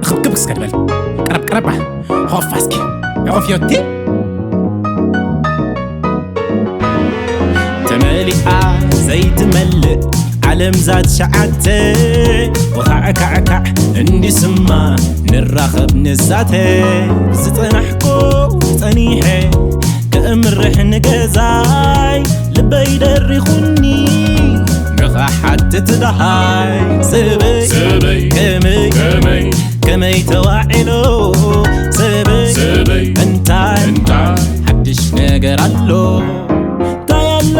ክብክብ እስከ ድበል። ቀረብ ቀረብ። ሆፋስኪ። ሆፍዮቲ። ተመሊኣ ዘይትመልእ ዓለም ዛት ሸዓተ። ወኻዕካዕካዕ እንዲስማ ንራኸብ ንዛተ። ዝጸናሕኩ ጸኒሐ ከእምርሕ ንገዛይ ልበይ ደሪኹኒ ንኽሓትት ደሃይ። ሰበይ ሰበይ ከመይ ከመይ ከመይ ተዋዒሎ ሰበይ ሰበይ እንታይ እንታይ ሓድሽ ነገር ኣሎ? እንታይ ኣሎ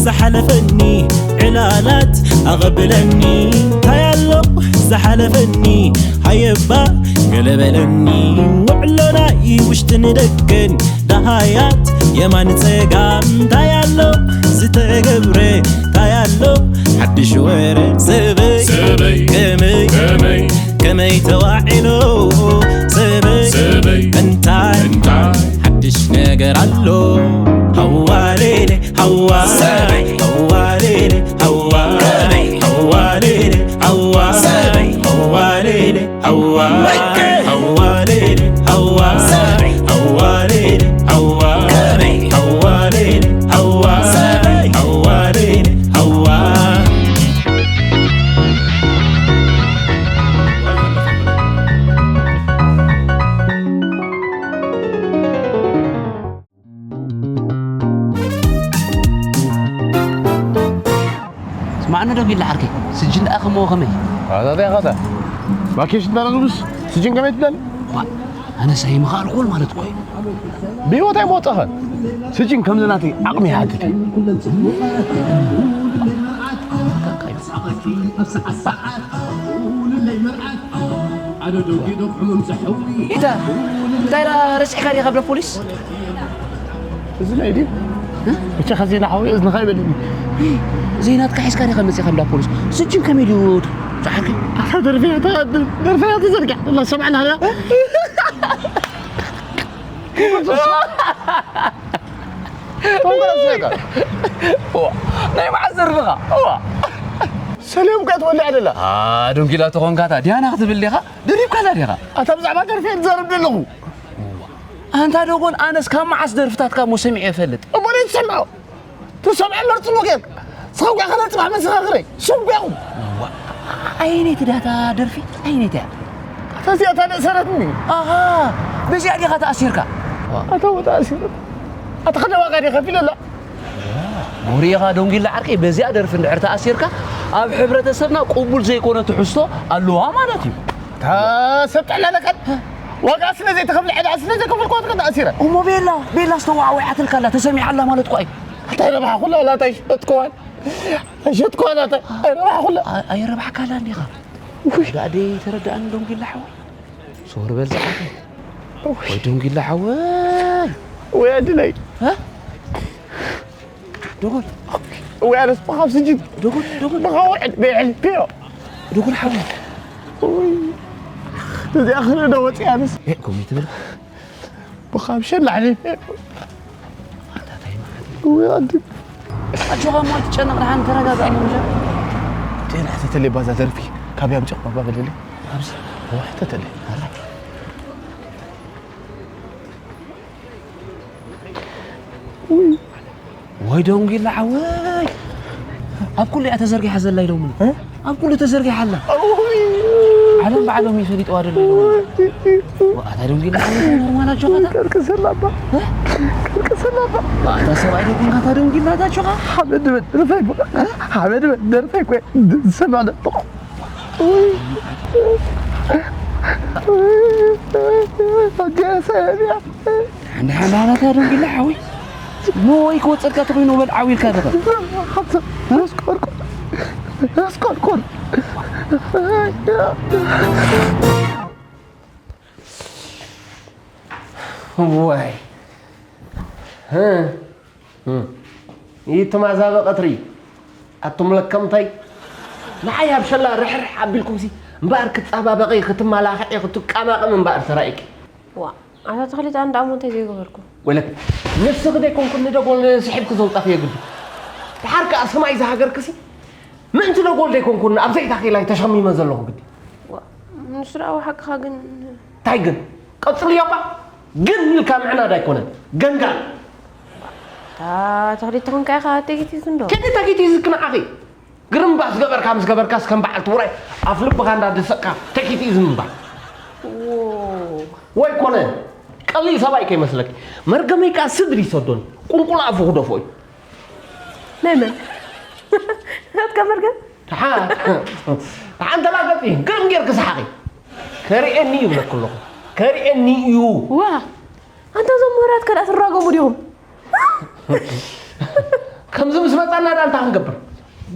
ዝሓለፈኒ ዕላላት ኣቐብለኒ? እንታይ ኣሎ ዝሓለፈኒ ሃየባ ገለበለኒ? ውዕሎናይ ውሽጥን ደገን ደሃያት የማን ጸጋም እንታይ ኣሎ ዝተገብረ እንታይ ኣሎ ሓድሽ ወረ ሰበይ ሰበይ ከመይ ከመይ ከመይ ተዋዒሎ ሰበይ ሰበይ እንታይ እንታይ ሓድሽ ነገር ኣሎ? ሃዋሌሌ ሃዋ ሰበይ ሃዋሌሌ ሃዋ ከመይ ሃዋሌሌ ሃዋ ሰበይ ሃዋሌሌ ሃዋ ሃዋ ሌሊ ሃዋ ሃዋ ሌሊ ሃዋ ሃዋ ሌሊ ሃዋ ሃዋ ሌሊ ሃዋ ስማዕኒ ዶ ቢላ ዓርከይ፣ ስጅን ደኣ ከመዎ ከመይ? ኣታ እንታይ ኢኻ እታ? ቫኬሽን ተረኽብስ ስጅን ከመይ ትብለኒ? ዋ፣ ኣነስ ኣይምኽኣልኩዎን ማለት እኮ እዩ። ብህይወት ኣይመወጸኸን። ስጅን ከምዚ ናተይ ዓቕሚ ይሓትት እዩ። ኢታ፣ እንታይ ኢላ ረሲዕካ ዲኻ ብላ ፖሊስ? እዚ ናይ ድዩ? ብቻ ኸዚ ናሓዊ እዝንኻ ይበልኒ። ዘይናትካ ሒዝካ ዲኻ መጺኻ እንዳ ፖሊስ? ስጅን ከመይ ድዩ? ዝዓርከይ። ኣታ ደርፊ፣ ኣታ ደርፊ፣ ኣታ ዘርጊሕ። ኣላ ሰምዓና፣ ኣላ። ኮንግረስ ያታ። ዋ፣ ናይ መዓስ ደርፍኻ? ዋ። ሰሊም ከ ትወልዕ ኣደላ? አ፣ ዶንጊላ ተኾንካታ፣ ዲያና ክትብል ዲኻ? ደሪብካላ ዲኻ? ኣታ ብዛዕባ ደርፊ እየ ዝዛረብ ዘለኹ። ኣንታ ዶጎን፣ ኣነስ ካብ መዓስ ደርፍታትካ እሞ ሰሚዐ እፈልጥ? እሞ ነይ ትሰምዖ? ትሰምዖ መርጽሞ ጌርካ። ስኻ ጓኻ ነጽባሕ መሰኻኽረይ። ስም ጓኹም። ዋ፣ ኣየነይቲ ዳታ ደርፊ? ኣየነይቲ እያ? ኣታ እዚኣ እታ ነእሰረትኒ። ኣሃ፣ በዚኣ ዲኻ ተኣሲርካ? ኣታ ወ ተኣሲረ። ኣታ ኸደ ዋጋ ዲኻ ከፊለላ? ሞሪኻ ዶንጊላ ዓርከይ፣ በዚኣ ደርፊ እንድሕር ተኣሲርካ፣ ኣብ ሕብረተሰብና ቅቡል ዘይኮነ ትሕዝቶ ኣለዋ ማለት እዩ። እታ ሰብ ጥዕና ለካን ዋጋ ስለ ዘይተኸፍለ ዕዳ ስለ ዘይከፈልኩ ኣትከ ተኣሲረ። እሞ ቤላ፣ ቤላ ዝተዋዕወዓትልካ ኣላ፣ ተሰሚዓ ኣላ ማለት እኮ እዩ። እንታይ ረብሓ ኩላ ኣላ፣ እንታይ ሸጥኩዋን? ኣይሸጥኩዋን ኣታ፣ ኣይረብሓ ኩላ። ኣ-፣ ኣይረብሓካ ኣላ እንዲኻ። ውይ። ዳኣ ደይ ተረዳእኒ ዶንጊላ ሓወይ። ሶር በል ዝዓርከይ። ውይ። ወይ ዶንጊላ ሓወይ። ወይ ኣድለይ። እ? ዶጎል። ወይ ኣነስ ብኻብ ስጅን። ዶጎል፣ ዶጎል። ብኻብ ዕድመ የሕልፍዮ። ዶጎል ሓወይ። ውይ። እዚኣ ክርኢ ዶ ወፂኣ ኣነስ? እ፣ ከምኡ ትብል? ብኻብ ሸላ ኣሕሊፈ። ኣታ ታይ ማለት እዩ? ውይ ኣዲ። ኣጆኻ እሞ ኣይትጨነቕ፣ ደሓን ተረጋጋእ እሞ ምሻ። ጤና ሕተተለይ ባዛ ደርፊ፣ ካብ ያም ጨቕ ባባ በለለይ። ኣብዚ? እዋ ሕተተለይ። ኣራይ። ውይ። ወይ ደንጊላ ሓወይ፣ ኣብ ኩሉ እያ ተዘርጊሓ ዘላ ኢሎምኒ። እ? ኣብ ኩሉ ተዘርጊሓ ኣላ። ውይ። ዓለም ባዕሎም ይፈሊጥዋ ደሎ ኢሎምኒ። ውይ። ወኣታ ደንጊላ ሓወይ፣ ኖርማል ኣጆኻታ። ቀርቅሰላ ኣባ። እ? ቀርቅሰላ ኣባ። ወኣታ ሰብኣይ ደጉንካታ ደንጊላ ኣታ ኣጆኻ። ሓመድ በል ደርፋይ እኮ። እ? ሓመድ በል ደርፋይ እኮ። ዝሰምዕ ደለኹ። ውይ። ኣጆኻ ሰብያ። እንዳ ሓላላታ ደንጊላ ሓወይ። ሞ ወይ ክወጸልካ ተኾይኑ በል ዓው ኢልካ ኣለኻ። ሓብተ፣ ራስ ቆርቆር። ራስ ቆርቆር። ወይ። እ። እ። ይትማዛበ ቀትሪ። ኣቱም ለከምታይ። ንዓይ ኣብ ሸላ ርሕርሕ ኣቢልኩምሲ እምበኣር ክትጻባበቒ፣ ክትመላኽዒ፣ ክትቃማቕም እምበኣር ተራኢኪ። ዋ፣ ኣታ ተኽሊት ኣነ ደኣ እሞ እንታይ ዘይገበርኩ? ወለክ፣ ንስኺ ዘይኮንኩ ንደጎል ስሒብኪ ዘውጻኽዮ ግዲ። ደሓር ከኣ ሰማይ ዝሃገርክሲ፣ ምእንቲ ደጎል ዘይኮንኩን ኣብ ዘይታ ኬላይ ተሸሚመ ዘለኹ ግዲ። ዋ፣ ንሱ ደኣ ሓቅኻ ግን እንታይ ግን? ቀጽልዮ እባ። ግን ኢልካ ምዕናድ ኣይኮነን። ገንጋል። እታ ተኽሊት ተኾንካ ኢኻ ቴኪቲዝ እንዶ? ከዲ ተኪቲዝ ክንዓኺ። ግርምባ ዝገበርካ ምስ ገበርካስ ከም በዓልቲ ውራይ ኣፍ ልብኻ እንዳደሰቕካ ተኪቲዝ ምንባር። ዎ። ወይ ኮነ ቀሊል ሰብኣይ ከይመስለኪ። መርገመይ ከኣ ስድሪ ይሰዶን ቁንቁል ኣፉ ክደፎ እዩ። ናይ መን? ናትካ መርገም? ደሓን። ደሓን ተላገጺ። ግርም ጌርኪ ሰሓቂ። ከርእየኒ እዩ ብለኪ ኣለኹ። ከርእየኒ እዩ። ዋ፣ ኣንታ እዞም ምሁራት ከኣ ትራገሙ ዲኹም? ከምዚ ምስ መጻና ደኣ እንታይ ክንገብር?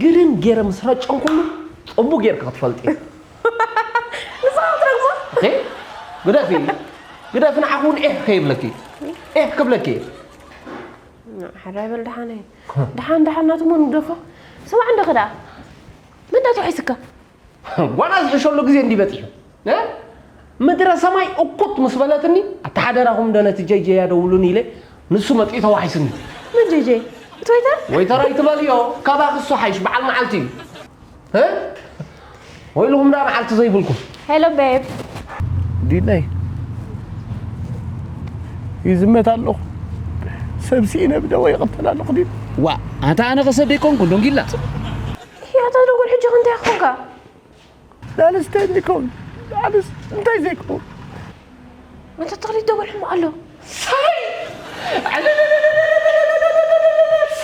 ግርም ጌረ ምስ ረጨንኩሉ ጽቡቅ ጌርኪ ክትፈልጢ። ንስኻ ክትረግሞ? እኺ? ግደፊ። ግደፊ ንዓኹ እውን ኤህ ከይብለኪ። ኤህ ክብለኪ እየ። ሕራይ በል ደሓነይ። ደሓን ደሓን ናቱ እሞ ንግደፎ። ስማዕ እንዶ ክዳ። መን ዳ ተዋሒስካ? ጓና ዝሕሸሉ ግዜ እንዲ በጺሑ። እ? ምድረ ሰማይ እኩት ምስ በለትኒ፣ ኣታ ሓደራኹም እንዶ ነቲ ጀይጀይ ኣደውሉኒ ኢለ፣ ንሱ መጺኡ ተዋሒስኒ። መን ጀይጀይ? እቲ ወይተር? ወይተር ኣይትበልዮ፣ ካባኺ እሱ ሓይሽ በዓል መዓልቲ እዩ። እ? ወይልኹም ደኣ መዓልቲ ዘይብልኩም። ሄሎ ቤብ። ዲነይ፣ ይዝመት ኣለኹ። ሰብ ስኢነ ብደወ ይቕተል ኣለኹ ዲን። ዋ፣ ኣንታ ኣነ ከሰብ ደይኮንኩ፣ ዶንጊላ። ያታ ደጎል ሕጂ ክንታይ ኾንካ? ላልስ እንታይ ዘይከውን? ላልስ እንታይ ዘይከውን? ኣንታ ተኽሊት ደጎል ሕማቕ ኣሎ። ሳይ!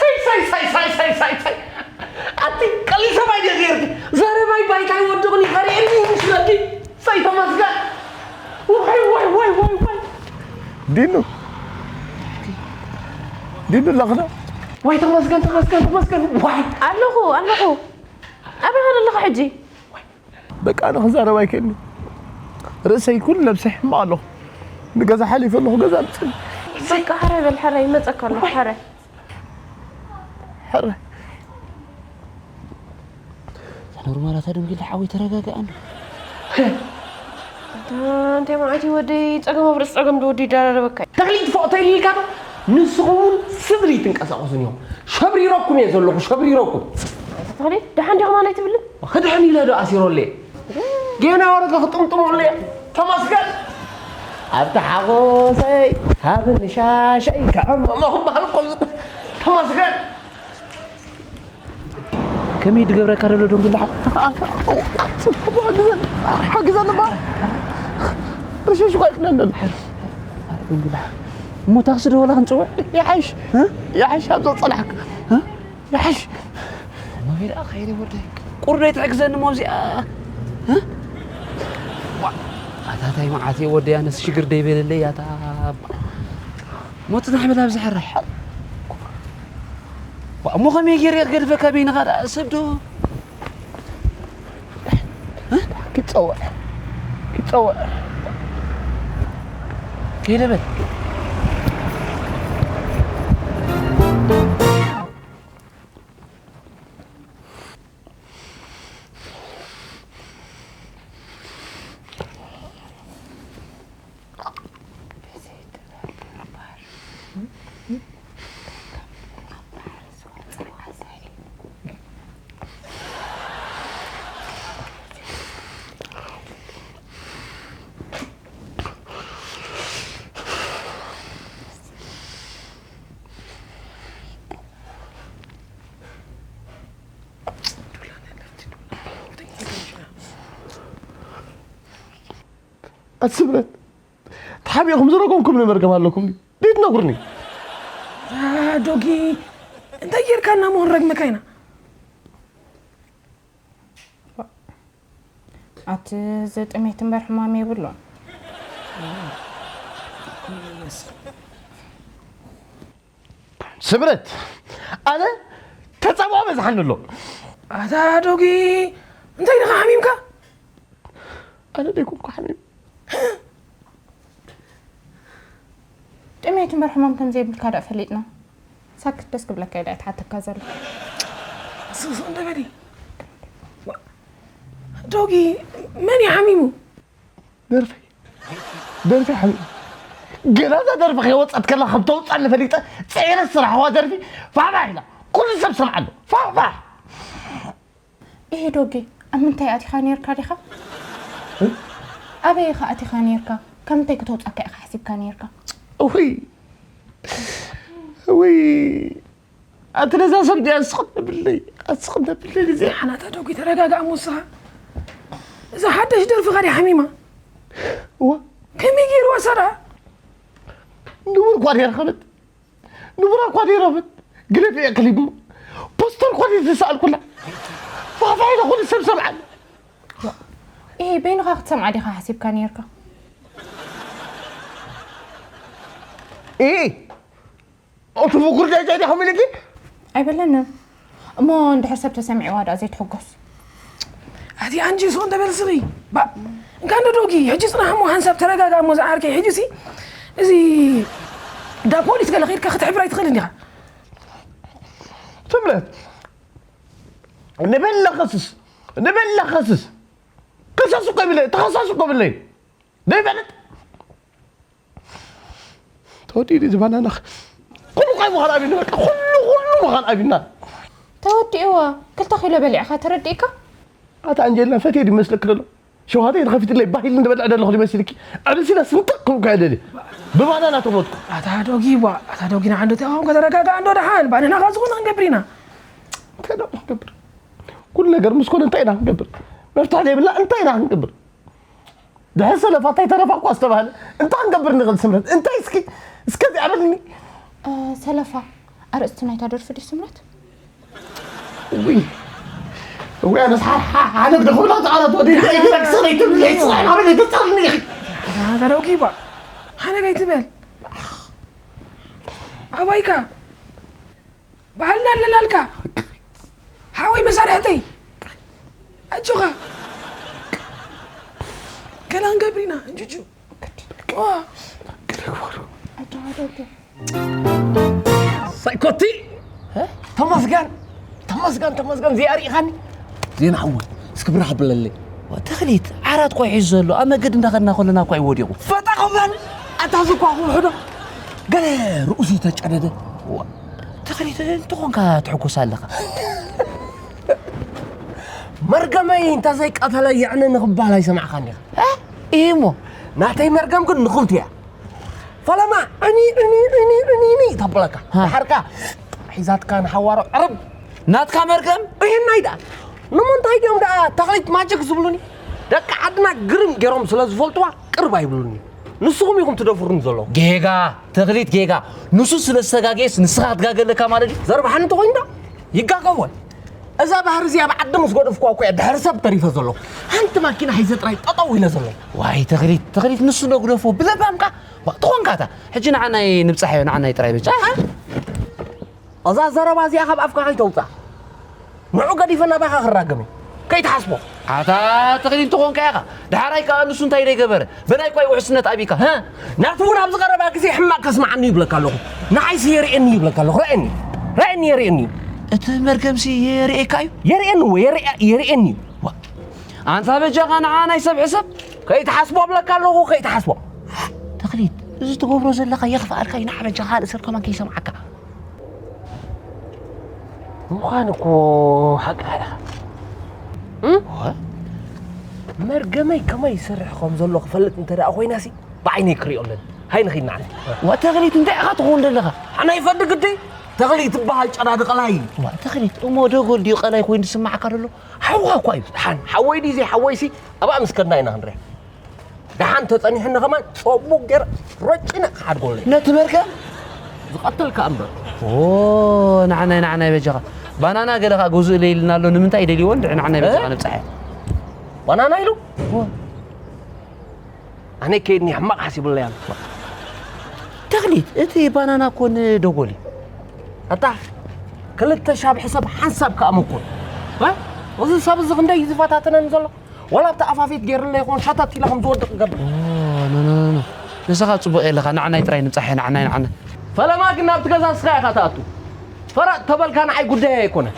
ሳይ፣ ሳይ፣ ሳይ፣ ሳይ፣ ሳይ፣ ሳይ፣ ሳይ! ኣቲ ቀሊል ሰብኣይ ድየ ገይርኪ? ዘረባይ ባይታ ይወድቕኒ፣ ከርእየኒ ይመስለኪ? ሳይ ተመስገን! ዋይ፣ ዋይ፣ ዋይ፣ ዋይ፣ ዋይ! ዲኑ! ዲኑ ኣለኽዶ? ዋይ ተመስገን፣ ተመስገን፣ ተመስገን! ዋይ! ኣለኹ፣ ኣለኹ። ኣበይ ኸ ዘለኻ ሕጂ? በቃ ኣነ ክዛረብ ኣይክእልን። ርእሰይ ኩሉ ነብሰይ ሕማቕ ኣለኹ። ንገዛ ሓሊፈ ኣለኹ፣ ገዛ ምጽእ። በቃ ሕራይ በል፣ ሕራይ ይመጸካ ኣለኹ፣ ሕራይ። ሕራይ። ኖርማል ኣታ ደንጊላ ሓወይ ተረጋጋእ እንዶ። ኣንታ እንታይ መዓት እዩ ወደይ፣ ጸገም ኣብ ርእሲ ጸገም ዶ ወዲ ይደራረበካ እዩ? ተኽሊት ፎቶ ኢልካ ዶ? ንስኹም እውን ስድሪ ትንቀሳቐሱን እዮም። ሸብሪረኩም እየ ዘለኹ፣ ሸብሪረኩም። ኣንታ ተኽሊት፣ ደሓን ዲኹም ኣነ ኣይትብልን? ክድሕን ኢለ ዶ ኣሲሮለይ? ጌና ወረቀ ክጥምጥመለይ? ተመስገን። ኣብቲ ሓጎሰይ፣ ሃብኒ ሻሸይ፣ ክዕመሞ ክበሃል እኮ። ተመስገን። ከመይ ድገብረካ ደሎ ደንጉላ? ሓግዘን፣ ሓግዘን እባ። ርሽሽ እኳ ይቕለል ኣሎ። ደንጉላ። እሞ ታክሲ ዶ ዋላ ክንጽውዕ? ይሓይሽ፣ እ? ይሓይሽ፣ ኣብዛ ጸናሕካ። እ? ይሓይሽ። እመቤል ኣኸይደ ወደይ። ቁርደይ ትሕግዘኒ እሞ እዚኣ። እ? ዋ፣ ኣታ ታይ መዓት እየ ወደይ፣ ኣነስ ሽግር ደይበለለይ ኣታ። ሞት ናይ በላ ኣብዚ ሕራይ። ዋ፣ እሞ ከመይ ገይረ እየ ክገድፈካ በይንኻ ደኣ ሰብ ዶ? እ? ኪጸውዕ፣ ኪጸውዕ። ከይደ በል። ኣቲ ስብረት፣ ተሓቢእኩም ዝረገምኩም ንመርገም ኣለኩም ድዩ? ደይትነግሩኒ? አ፣ ዶጊ፣ እንታይ ጌርካና እሞ ክንረግመካ ኢና? ኣቲ እዚ ጥሜት እምበር ሕማም የብሉን። ስብረት፣ ኣነ ተጻብኦ በዝሓኒ ኣሎ። ኣታ ዶጊ፣ እንታይ ኢኻ ሓሚምካ? ኣነ ደይኮንኩ ሓሚም። ጥሜት እምበር ሕማም ከም ዘይብልካ ደኣ ፈሊጥና። ሳክት ደስ ክብለካ ኢለ እየ ትሓተካ ዘለኹ። ስቕ ስቕ እንደ በሊ። ዋ፣ ዶጊ፣ መን እዩ ሓሚሙ? ደርፊ። ደርፊ ሓሚሙ። ገና እዛ ደርፊ ከይወጸት ከላ ከም ተውጸኒ ፈሊጠ፣ ጽዒረ ዝሰራሕዋ ደርፊ ፋሕፋሕ ኢላ። ኩሉ ሰብ ሰምዓሉ። ፋሕፋሕ። እህ ዶጊ፣ ኣብ ምንታይ ኣቲኻ ነርካ ዲኻ? ኣበይ ኢኻ ኣቲኻ ነርካ? ካብ ምንታይ ክተውጻካ ኢኻ ሓሲብካ ነርካ? ውይ፣ ውይ፣ ኣቲ ነዛ ሰብ ዲያ ኣስቕን ነብለይ፣ ኣስቕን ነብለይ። እዚ ሓናታ ዶጊ፣ ተረጋጋእ። ሙስኻ እዛ ሓደሽ ደርፍኻ ዲያ ሓሚማ? እዋ፣ ከመይ ገይርዋ ሰራ? ንቡር እኳ ደይረኸበት፣ ንቡራ እኳ ደይረኸበት። ግለፊ እየ ክሊብ ፖስተር እኳ ደይተሰኣልኩላ። ፋፋይ ኢለ ኩሉ ሰብ ሰምዓኒ። እ፣ በይንኻ ክትሰምዓ ዲኻ ሓሲብካ ነይርካ? እ፣ እቲ ፍጉር ዳይታይ ዲኹም ኢልኪ? ኣይበለንን። እሞ እንድሕር ሰብ ተሰሚዕዋ ደኣ ዘይትሕጎስ? ኣቲ ኣንጂ ሶ እንተ በል ስኺ። ባ፣ እንካ እንዶ ዶጊ፣ ሕጂ ጽናሕ እሞ ሓንሳብ ተረጋጋ እሞ ዝዓርከይ። ሕጂ ሲ፣ እዚ ዳ ፖሊስ ገለ ኸይድካ ክትሕብር ኣይትኽእልን ዲኻ? ትብለ። ንበላ ኸስስ፣ ንበላ ኸስስ። ከሳስ እኮ ይብለ፣ ተኸሳስ እኮ ይብለ። ደይ በለት። ተወዲኡ እዚ ባናና። ኩሉ ቃይ ምዃን ኣቢና፣ በቃ ኩሉ፣ ኩሉ ምዃን ኣቢና። ተወዲእዋ። ክልተ ኪሎ በሊዕኻ ተረዲእካ? ኣታ ኣንጀልና፣ ፈትየ ድመስለክ ደሎ? ሸውሃተይ ተኸፊትለይ፣ ባሂል እንደበልዕ ደለኹ ድመስልኪ? ዕብሲና ስንጥቕ ክብልኩ እየ ደልየ። ብባናና ተሞትኩ። ኣታ ዶጊ ቧ፣ ኣታ ዶጊ ንዓንዶ ተዋም ከተረጋጋ እንዶ ደሓን፣ ባናና ኻዚ ኹን ክንገብር ኢና። እንታይ ደኣ ክንገብር? ኩሉ ነገር ምስ ኮነ እንታይ ኢና ክንገብር? መፍትሒ ዘይብልና እንታይ ኢና ክንገብር? ድሕሪ ሰለፋ እንታይ ተረፋ እኳ ዝተባህለ፣ እንታይ ክንገብር ንኽእል ስምረት? እንታይ እስኪ፣ እስከ እዚኣ በልኒ። እ፣ ሰለፋ፣ ኣርእስቲ ናይታ ደርፊ ድዩ ስምረት? እውይ፣ እውይ፣ ኣነስ ሓ-፣ ሓ-፣ ሓነግ ደኹላ ተዓላት ወዲ፣ እንታይ ይረክስ፣ ናይ ትብል፣ ናይ ጽናሕ፣ ናበይ፣ ናይ ተጻልኒ ኢኺ። ኣታ ዶጊ ቧ፣ ሓነግ ኣይትበል። ኣባይካ፣ ባህልና ኣለናልካ። ሓወይ መሳርሕተይ። ኣጆኻ። ገላን ገብሪና፣ እንጁጁ። ዋ። ሳይኮቲ። እ? ተመስገን፣ ተመስገን፣ ተመስገን፣ እዚኣ ርኢኻኒ? ዜና ሓወይ፣ እስኪ ብራኽ ብለለይ። ዋ፣ ተኽሊት፣ ዓራት ቆይ ሒዙ ዘሎ፣ ኣብ መገዲ እንዳኸድና ከለና እኳ እዩ ወዲቑ። ፈጣ ኸበል፣ ኣታ እዚ እኳ ክውሕዶ፣ ገለ ርእሱ ተጨደደ። ዋ፣ ተኽሊት፣ እንተኾንካ ትሕጎስ ኣለኻ። መርገመይ እንተዘይቀተለ የዕነ ንኽበሃል ኣይሰማዕኻን ዲኻ? እ? እሞ? ናተይ መርገም ግን ንኽልቲኣ። ፈለማ ዕኒ፣ ዕኒ፣ ዕኒ፣ ዕኒ፣ ዕኒ ተብለካ። ሃ። ድሓርካ ሒዛትካ ንሓዋሮ ዕርብ። ናትካ መርገም? ይህናይ ደኣ። ንምንታይ ድዮም ደኣ ተኽሊት ማጅክ ዝብሉኒ? ደቂ ዓድና ግርም ገይሮም ስለ ዝፈልጥዋ ቅርብ ኣይብሉኒ። ንስኹም ኢኹም ትደፍሩኒ ዘለኹም። ጌጋ፣ ተኽሊት ጌጋ። ንሱ ስለ ዝተጋገየስ ንስኻ ክትጋገ ኣለካ ማለት እዩ? ዘርብሓኒ እንተኾይኑ ዶ? ይጋገ እወ። እዛ ባህሪ እዚኣ ኣብ ዓዲ ምስ ገደፍኩዋ እኮ እየ ድሕሪ ሰብ ተሪፈ ዘለኹ። ሓንቲ ማኪና ሒዘ ጥራይ ጠጠው ኢለ ዘለኹ። ዋይ ተኽሊት፣ ተኽሊት ንሱ ዶ ግደፎ ብለባምካ። ዋ፣ ትኾንካ እታ። ሕጂ ንዓናይ ንብጻሐዮ፣ ንዓናይ ጥራይ በጃ። ኣሃ። እዛ ዘረባ እዚኣ ካብ ኣፍካ ከይተውጻእ። ንዑ ገዲፈ ናባኻ ክራገም እዩ። ከይትሓስቦ። ኣታ ተኽሊት እንተኾንካ ኢኻ። ደሓራይ ከኣ ንሱ እንታይ ደይገበረ? በናይ እኳ እዩ ውሕስነት ኣቢካ፣ ሀ? ናቱ እውን ኣብዚ ቀረባ ግዜ ሕማቕ ከስምዓኒ ይብለካ ኣለኹ። ንዓይሲ የርእየኒ ይብለካ ኣለኹ። ረኣየኒ። ረኣየኒ የርእየኒ እዩ። እቲ መርገምሲ የርእየካ እዩ? የርእየኒ እወ፣ የርእየ-፣ የርእየኒ እዩ። ዋ፣ ኣንታ በጃኻ ንዓ ናይ ሰብ ሕሰብ። ከይትሓስቦ እብለካ ኣለኹ፣ ከይትሓስቦ። ተኽሊት፣ እዚ ትገብሮ ዘለኻ የኽፍኣልካ እዩ፣ ንዓ በጃኻ ካልእ ሰብ ከማን ከይሰምዓካ። ምዃን እኮ ሓቂ ኢኻ። እም? ወ? መርገመይ ከመይ ይሰርሕ ከም ዘሎ ክፈልጥ እንተ ደኣ ኮይናሲ፣ ብዓይነይ ክሪኦ ኣለኒ። ሃይ ንኺድ ንዓና። ዋ፣ ተኽሊት፣ እንታይ ኢኻ ትኸውን ዘለኻ? ኣነ ይፈዲ ግዲ። ተኽሊት ትበሃል ጨዳዲ ቀላይ። ዋ፣ ተኽሊት፣ እሞ ደጎል ድዩ ቀላይ ኮይኑ ዝስምዓካ ዘሎ? ሓውኻ እኳ እዩ። ደሓን፣ ሓወይ ድዩ ዘይሓወይሲ፣ ኣብኣ ምስ ከድና ኢና ክንሪኣ። ደሓን ተጸኒሕኒ ከማን ጸቡቕ ገይረ ረጭነ ክሓድጎለይ። ነቲ መርገም? ዝቐተልካ እምበር። ኦ፣ ንዓናይ፣ ንዓናይ በጃኻ። ባናና ገለ ኸኣ ገዝኡለይ ኢልና ኣሎ። ንምንታይ ደልይዎ? እንድዒ ንዓናይ በጃኻ እ? ንብጻሕ። ባናና ኢሉ? ኦ። ኣነ ከይድኒ ሕማቕ ሓሲብለይ ኣሎ። ተኽሊት፣ እቲ ባናና እኮ ንደጎል እዩ። ኣታ፣ ክልተ ሻብ ሕሰብ ሓንሳብ ከኣ ምኩን። እ? እዚ ሰብ እዚ ክንደይ እዩ ዝፈታተነኒ ዘሎ? ዋላ ኣብቲ ኣፋፌት ገይርለ ይኾን ሸተት ኢለ ከም ዝወድቕ እገብር። ኦ፣ ኖ፣ ኖ፣ ኖ፣ ኖ። ንስኻ ጽቡቕ የለኻ። ንዓናይ ጥራይ ንብጻሕ፣ ንዓናይ፣ ንዓናይ። ፈለማ ግን ናብቲ ገዛ ንስኻ ኢኻ ትኣቱ። ፈረጥ ተበልካ ንዓይ ጉዳይ ኣይኮነን።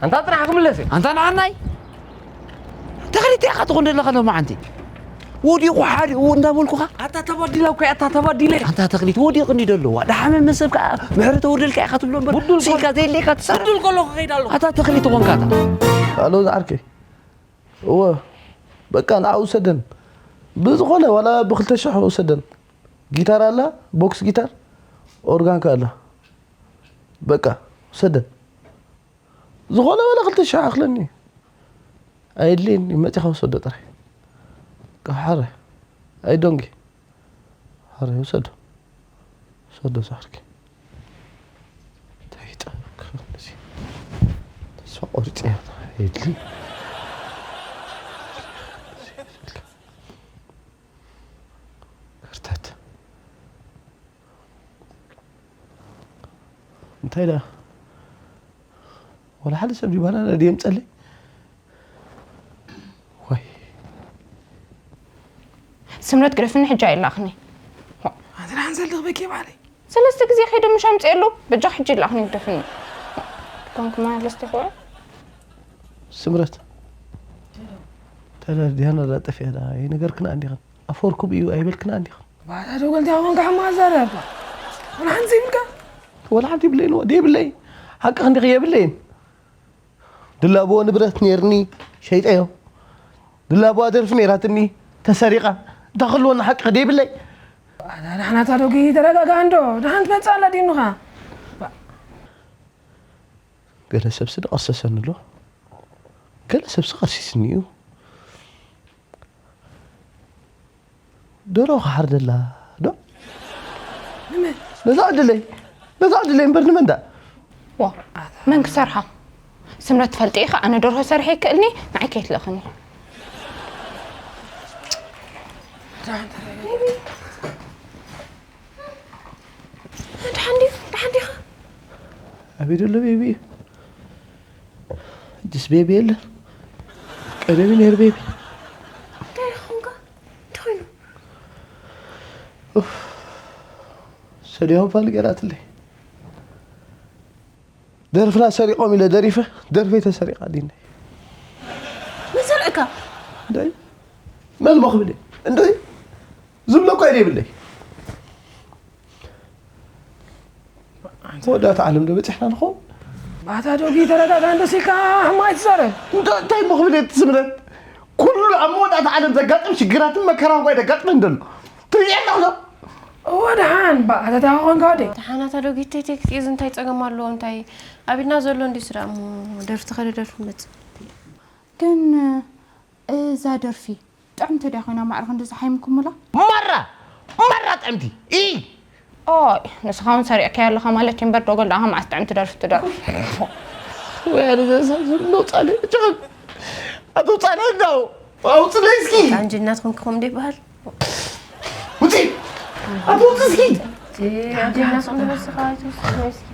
ኣንታ ጥራሕ ክምለስ እየ። ኣንታ ንዓናይ? ተኽሊት ኢኻ ትኾን ዘለኻ ሎማዓንቲ። ወዲቑ ሓዲኡ እንዳበልኩኻ። ኣታ ተበዲለ እኮ እየ፣ ኣታ ተበዲለ። ኣንታ ተኽሊት ወዲቑ እንዲ ደለዋ። ደሓመመ ሰብ ከኣ ምሕረት ተወርደልካ ኢኻ ትብሎ እምበር፣ ብዱል ኮ-፣ ስኢልካ ዘየድልየካ ትሰርሕ። ብዱል ከለኹ ከይድ ኣለኹ። ኣታ ተኽሊት ትኾንካ ኣታ። ኣሎ ዝዓርከይ። እወ፣ በቃ ንዓ ውሰደን። ብዝኾነ ዋላ ብክልተ ሽሕ ውሰደን። ጊታር ኣላ፣ ቦክስ ጊታር፣ ኦርጋን ከ ኣላ። በቃ ውሰደን። ዝኾነ ዋላ ክልተ ሽሕ ኣኽለኒ። ኣየድልየኒ፣ መጺኻ ውሰዶ ጥራይ። ካብ ሓረ። ኣይ ዶንጊ። ሓረ ውሰዶ። ውሰዶ ሳሕርኪ። እንታይ ይጠብቅ ክብል እዚ። ተስፋ ቆሪጸ እየ። ኣየድልይ። ክርተት። እንታይ ደኣ? ወላ ሓደ ሰብ ድዩ ባናና ድየምጸለይ? ዋይ። ስምረት ግደፍኒ፣ ሕጂ ኣይላኽኒ። ኣንተ ደሓን ዘልኽ በኪ ባዕለይ። ሰለስተ ግዜ ከይደ ምሽ ኣምፅኤሉ፣ በጃ ሕጂ ይላኽኒ ግደፍኒ። ኮንክ መለስቲ ይኽውዕ። ስምረት። ተዳ ዲያና ዳ ጠፊኣ ዳ ይነገርክና እንዲኽን። ኣፈወርኩም እዩ ኣይበልክና እንዲኽን። ባዳ ዶ ገልቲ ኣኾንካ ሕማ ዘረባ። ወላ ሓንቲ ዘይብልካ። ወላ ሓንቲ ይብለይን፣ ወዲ ይብለይ። ሓቂ ክንዲኽ የብለይን። ድላቦ ንብረት ኔርኒ፣ ሸይጠዮ። ድላቦ ደርፊ ኔራትኒ፣ ተሰሪቓ። እንታይ ክህልወኒ ሓቂ ከደይብለይ? ኣታ ደሓናት ኣዶጊ ተረጋጋ እንዶ፣ ደሓን ትመጽእ ኣላ ዲኑኻ? ገለ ሰብሲ ደቐሰሰኒ ኣሎ። ገለ ሰብሲ ቀሲስኒ እዩ። ደሮ ክሓርደላ ዶ? ንመን? ነዛ ዕድለይ፣ ነዛ ዕድለይ እምበር ንመን ደኣ? ዋ፣ መን ክሰርሓ? ስምረት ትፈልጢ ኢኻ፣ ኣነ ደርሆ ሰርሐ ይክእልኒ፣ ንዓይ ከይትልእኽኒ። ደሓን ድዩ? ደሓን ዲኻ? ኣበይ ደሎ ቤቢ እዩ? ሕጅስ ቤቢ የለ። ቀደም እዩ ነይሩ ቤቢ። እንታይ ኢኻ ኾንካ? እንታይ ኮይኑ? ኡፍ። ሰዲሆም ፋል ገይራትለይ። ደርፍና ሰሪቖም ኢለ ደሪፈ፣ ደርፈይ ተሰሪቓ ዲነ። መን ሰሪቕካ? እንታይ? መን እሞ ክብል እየ? እንታይ? ዝብሎ እኮ የብለይ። መወዳእታ ዓለም ዶ በፂሕና ንኸውን? ባታ ዶጊ ተረጋጋ እንዶ ሲልካ ሕማ ኣይትዛረብ። እንዶ እንታይ እሞ ክብል እየ ትስምረት? ኩሉ ኣብ መወዳእታ ዓለም ዘጋጥም ሽግራትን መከራን እኳ እዩ ዘጋጥመን ዘሎ። ትርእዮ ኣለኹ ዶ? እወ ደሓን፣ ባታ ታኾንካ ወደይ። ደሓናት ኣዶጊተይ ቴክት እዩ፣ እንታይ ጸገም ኣለዎ? እንታይ ኣብ ኢድና ዘሎ እንዲ ስራ እሞ ደርፊ ተኸደ ደርፊ መጽእ። ግን እዛ ደርፊ ጥዕምቲ ድያ ኮይና ማዕረ ክንድዚ ሓይምኩምላ? ማራ! ማራ ጥዕምቲ! ኢ! ኦይ፣ ንስኻ እውን ሰሪዕካዮ ኣለኻ ማለት እዩ እምበር፣ ዶጎል ደኣ መዓስ ጥዕምቲ ደርፊ ትደርፍ? ወይ ኣነ ዘሳብ ሰብ ነውጻለ፣ ጭቕም! ኣትውጻለ እንዳው! ኣውጽለይ እስኪ! ኣንጅ እናትኩም ክኹም ዶ ይበሃል? ውጺ! ኣትውጽ እስኪ! ኣንጅ እናትኩም ዶ በስኻ ኣይትውስኹም እስኪ?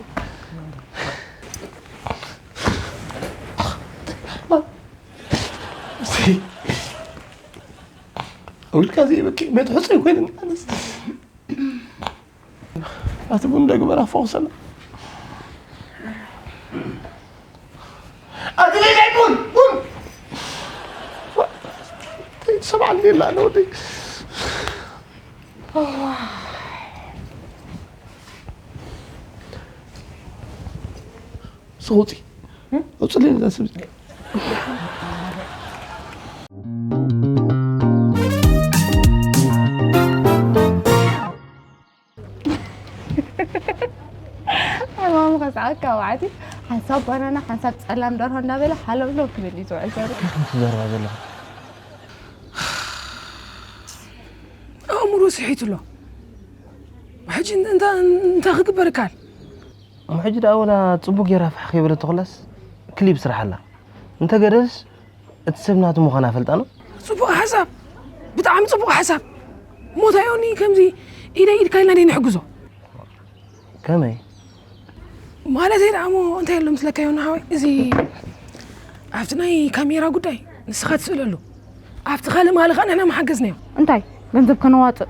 ውልካ ዘይበቂ ቤት ሕጹይ ኮይነን ኣነስ ኣቲ ቡን ደግበራ ፎክሰና ኣቲ ሌላ ቡን ቡን ሰብዓ ሌላ ነው ወደይ ስቑጺ ኣውፅለይ ነዛ ሰብ እዚኣ። ሕማሙ ከስዓካ ዋዕቲ ሓንሳብ ባናና ሓንሳብ ጸላም ደርሆ እንዳበለ ሓለብለው ክብል እዩ ዝውዕል ዘሎ። እንታይ ኢኹም ትዛረባ ዘለኹም? ኣእምሮ ስሒቱ ኣሎ። ሕጂ እንታ እንታይ ክግበር ይከኣል? እሞ ሕጂ ደኣ ወላ ጽቡቕ ጌራ ፋሕ ከይበለት ተኾላስ ክሊፕ ስራሕ ኣላ። እንተ ገደልስ እቲ ሰብ ናቱ ምዃና ፈልጣ ነው። ጽቡቕ ሓሳብ፣ ብጣዕሚ ጽቡቕ ሓሳብ። እሞ እንታይ ዮኒ ከምዚ ኢደይ ኢድካ ኢልና ደይ ንሕግዞ? ከመይ? ማለተይ ደኣ እሞ እንታይ ኣሎ ምስለካ ዮኒ ሓወይ? እዚ ኣብቲ ናይ ካሜራ ጉዳይ ንስኻ ትስእለሉ። ኣብቲ ካልእ መዓልቲ ከኣ ንሕና ምሓገዝናዮ። እንታይ? ገንዘብ ከነዋጽእ?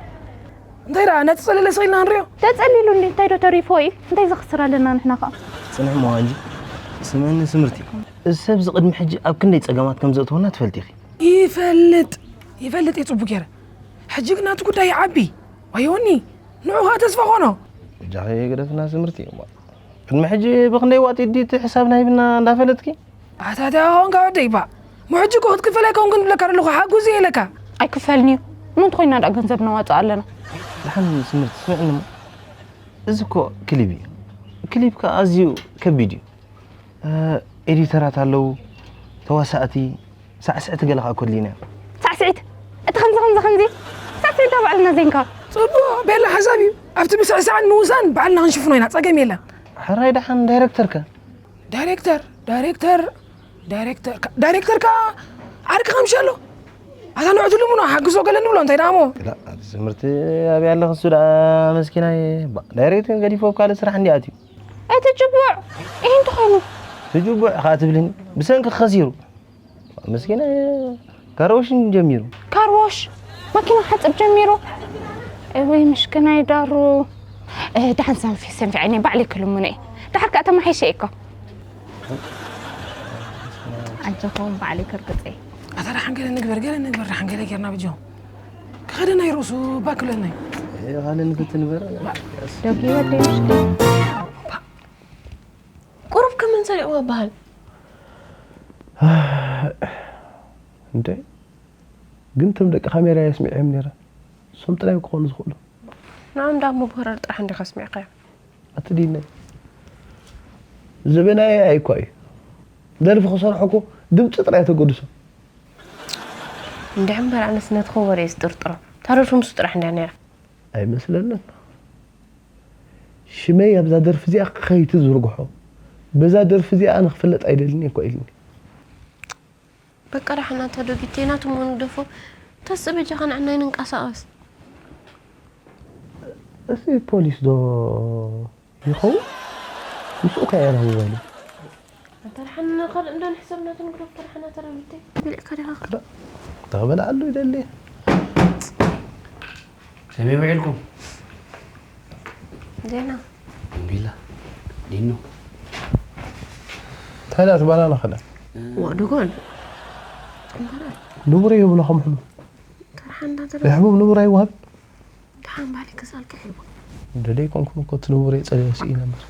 እንታይ ደኣ ነቲ ጸለለ ስቕ ኢልና ንሪኦ? ተጸሊሉ እንዲ እንታይ ዶ ተሪፎ እዩ? እንታይ ዘኽስር ኣለና ንሕና ከኣ? ጽንሕ እሞ ኣንጂ፣ ስምዕኒ ስምርቲ። እዚ ሰብ እዚ ቅድሚ ሕጂ ኣብ ክንደይ ጸገማት ከም ዘእተወና ትፈልጢ ኢኺ። ይፈልጥ፣ ይፈልጥ እየ ጽቡቕ ገይረ። ሕጂ ግን ናቱ ጉዳይ ይዓቢ። ዋይ ዮኒ፣ ንዑ ከኣ ተስፋ ኾኖ። በጃኺ ግደፍና ስምርቲ። ቅድሚ ሕጂ ብኽንደይ ዋጢ ድዩ እቲ ሕሳብ ናይ ብና እንዳፈለጥኪ? ኣታ እንታይ ኾንካ ወደይ ባ? ምሕጂ እኮ ክትክፈል ኣይኮንኩን ዝብለካ ዘለኹ፣ ሓጉዝ እየ ኢለካ። ኣይክፈልን'ዩ። ምእንቲ ኮይና ደኣ ገንዘብ ነዋጽእ ኣለና። ደሓን ስምርቲ፣ ስምዕኒ እሞ። እዚ እኮ ክሊፕ እዩ። ክሊፕ ከኣ ኣዝዩ ከቢድ እዩ። እ፣ ኤዲተራት ኣለዉ፣ ተዋሳእቲ፣ ሳዕስዕቲ ገለ ከኣ እኮ ኣድልዩና እዩ። ሳዕስዒት? እቲ ከምዚ፣ ከምዚ፣ ከምዚ? ሳዕስዒት እታ ባዕልና ዘይንካ። ጽቡቕ፣ ቤላ ሓሳብ እዩ። ኣብቲ ምስዕሳዕን ምውሳን ባዕልና ክንሽፍኖ ኢና፣ ጸገም የለን። ሕራይ ደሓን ዳይረክተር ከ? ዳይሬክተር፣ ዳይሬክተር፣ ዳይሬክተር ከ-፣ ዳይሬክተር ከኣ ዓርኪ ከምሸሎ። ኣታ ንዑ ትልምኖ፣ ሓግዞ ገለ ንብሎ፣ እንታይ ደኣ እሞ? ላ፣ ኣቲ ትምህርቲ ኣበይ ኣለኺ? እሱ ደኣ መስኪናይ። ባ፣ ዳይሬክተር ገዲፎ ኣብ ካልእ ስራሕ እንዲ ኣትዩ። እቲ ጭቡዕ፣ ይህ እንተኾይኑ። እቲ ጭቡዕ ከኣ ትብልኒ፣ ብሰንኪ ከሲሩ። መስኪናይ፣ ካሮሽን ጀሚሩ። ካርዎሽ፣ ማኪና ሓጽብ ጀሚሩ። እወይ፣ ምሽክናይ ዳሩ። እ፣ ደሓን ሰንፊ-፣ ሰንፊዐኒ፣ ባዕለይ ክልምኖ እየ። ደሓር ከኣ ተማሒሸ እየ እኮ። ኣጆኹም፣ ባዕለይ ከርግጽ እየ። ኣታ ደሓን ገለ ንግበር፣ ገለ ንግበር፣ ደሓን ገለ ጌርና ብጆ። ክኸደና ይርእሱ ባክለናይ። እ፣ ካልእ ንፍትን ንበረ። ደጊ ወደይ ምሽክናይ። ቁሩብ ከመን ሰሪቕዋ በሃል። እንዴ፣ ግን እቶም ደቂ ካሜራ የስሚዐዮም ነይረ። እሶም ጥራይ ክኾኑ ዝኽእሉ። ንዓም ደኣ መብረር ጥራሕ እንዲኻ ኣስሚዕካዮም። ኣቲ ዲነይ፣ ዘበናዊ ኣይኳ እዩ። ደርፊ ክሰርሑ እኮ ድምፂ ጥራይ ተገድሶ። እንድዒ እምበር ኣነስ ነቲ ከበሮ እየ ዝጥርጥሮ። እታ ርእሱ ምስኡ ጥራሕ እንድያ ነይራ። ኣይመስለንን። ሽመይ ኣብዛ ደርፊ እዚኣ ከይትዝርግሖ። በዛ ደርፊ እዚኣ ኣነ ክፍለጥ ኣይደልን እየ እኮ ኢልኒ። በቃ ደሓን ኣታ ዶጊተይ ናቱ እሞ ንግደፎ። ተስ በጃኻ ንዕናይ ንንቀሳቐስ። እዚ ፖሊስ ዶ ይኸውን? ምስኡ ከ እየ ሞባይሉ። ኣታ ደሓን ካልእ እንዶ ንሕሰብ ናቱ ንግደፎ። ኣታ ደሓን ኣታ ዶጊተይ። ብልዕካ ዲኻ? ክዳ-፣ ክዳ ክበልዓሉ ይደሊ። ከመይ ውዒልኩም? ዜና። ኣልሓምዱሊላህ። ዲኑ። እንታይ ደኣ ትባላና ኸዳ? ዋ፣ ዶጎን። ንቡር እዩ ብሎ ከም ሕሙ። ተርሓ እንዳተረ- ናይ ሕሙም ንቡር ኣይወሃብ። ደሓን ባሊ ክሳልካ ሒቡ። ደደይ ኮንኩም እኮ እቲ ንቡር የጸለየ ስኢነ እምበር።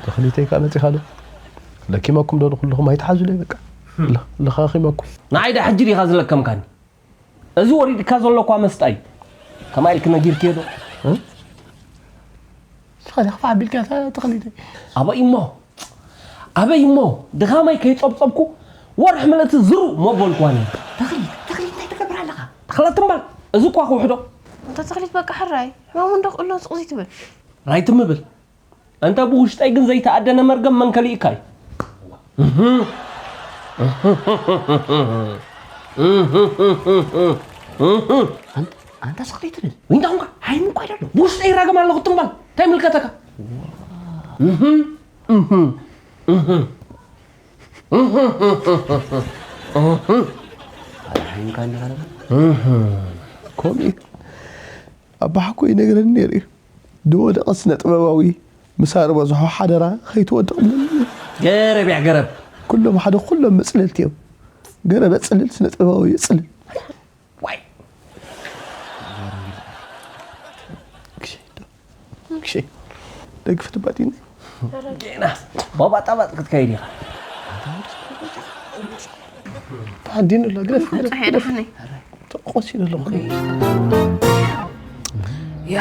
ተኽሊተይ ከኣ መጺኻ ዶ? ለኪመኩም ዶ ንኹልኹም? ኣይትሓዙለይ በቃ። ለ-፣ ለኻኺመኩም። ንዓይ ዳ ሕጂ ዲኻ ዝለከምካኒ? እዚ ወሪድካ ዘሎ እኳ መስጣ እዩ። ከማይ ኢልክ ነጊርክዮ ዶ? እ? ንስኻ ዲኻ ፋሕ ኣቢልካ እታ ተኽሊተይ? ኣበይ እሞ? ኣበይ እሞ? ድኻመይ ከይጸብጸብኩ ወርሒ ምልእቲ ዝሩ እሞ በልኳኒ። ተኽሊት፣ ተኽሊት እንታይ ትገብር ኣለኻ? ተኽላት እምበር፣ እዚ እኳ ክውሕዶ። እንተ ተኽሊት በቃ ሕራይ፣ ሕማሙ እንዶ ክእሎ ስቕ ዘይትብል። ራይ ትም ብል። እንተ ብውሽጠይ ግን ዘይተኣደነ መርገም መን ከሊእካ እዩ? እህ። ኣን-፣ ኣንታ ስቕ ዘይትብል። እንታይ ኾንካ? ሃይሙ እኮ ኣይደሎ። ብውሽጠይ ይራገም ኣለኹ ትም በል። እንታይ ይምልከተካ? እህ፣ እህ፣ እህ። እህ፣ እህ፣ እህ፣ እህ። ኣይ፣ ሃይምካ እንዲኻ ነበር? እህ። ከምኡ እዩ። ኣባሓኮ ይነግረኒ ነይሩ እዩ። ዝወደቐ ስነ ጥበባዊ ምሳር በዝሖ ሓደራ ከይትወድቕ ምንም። ገረብ እያ ገረብ። ኩሎም ሓደ ኩሎም መጽለልቲ እዮም። ገረብ የጽልል፣ ስነ ጥበባዊ የጽልል። ዋይ። ክሸ፣ ክሸ። ደግፍ ትባዲኒ። ጌና ባባጣባጥ ክትከይድ ኢኻ። ኣዲን ኣሎ፣ ግደፍ፣ ግደፍ፣ ጸሓይ ግደፍ። ደሓነይ። ተቆሲ ዘሎ። ያ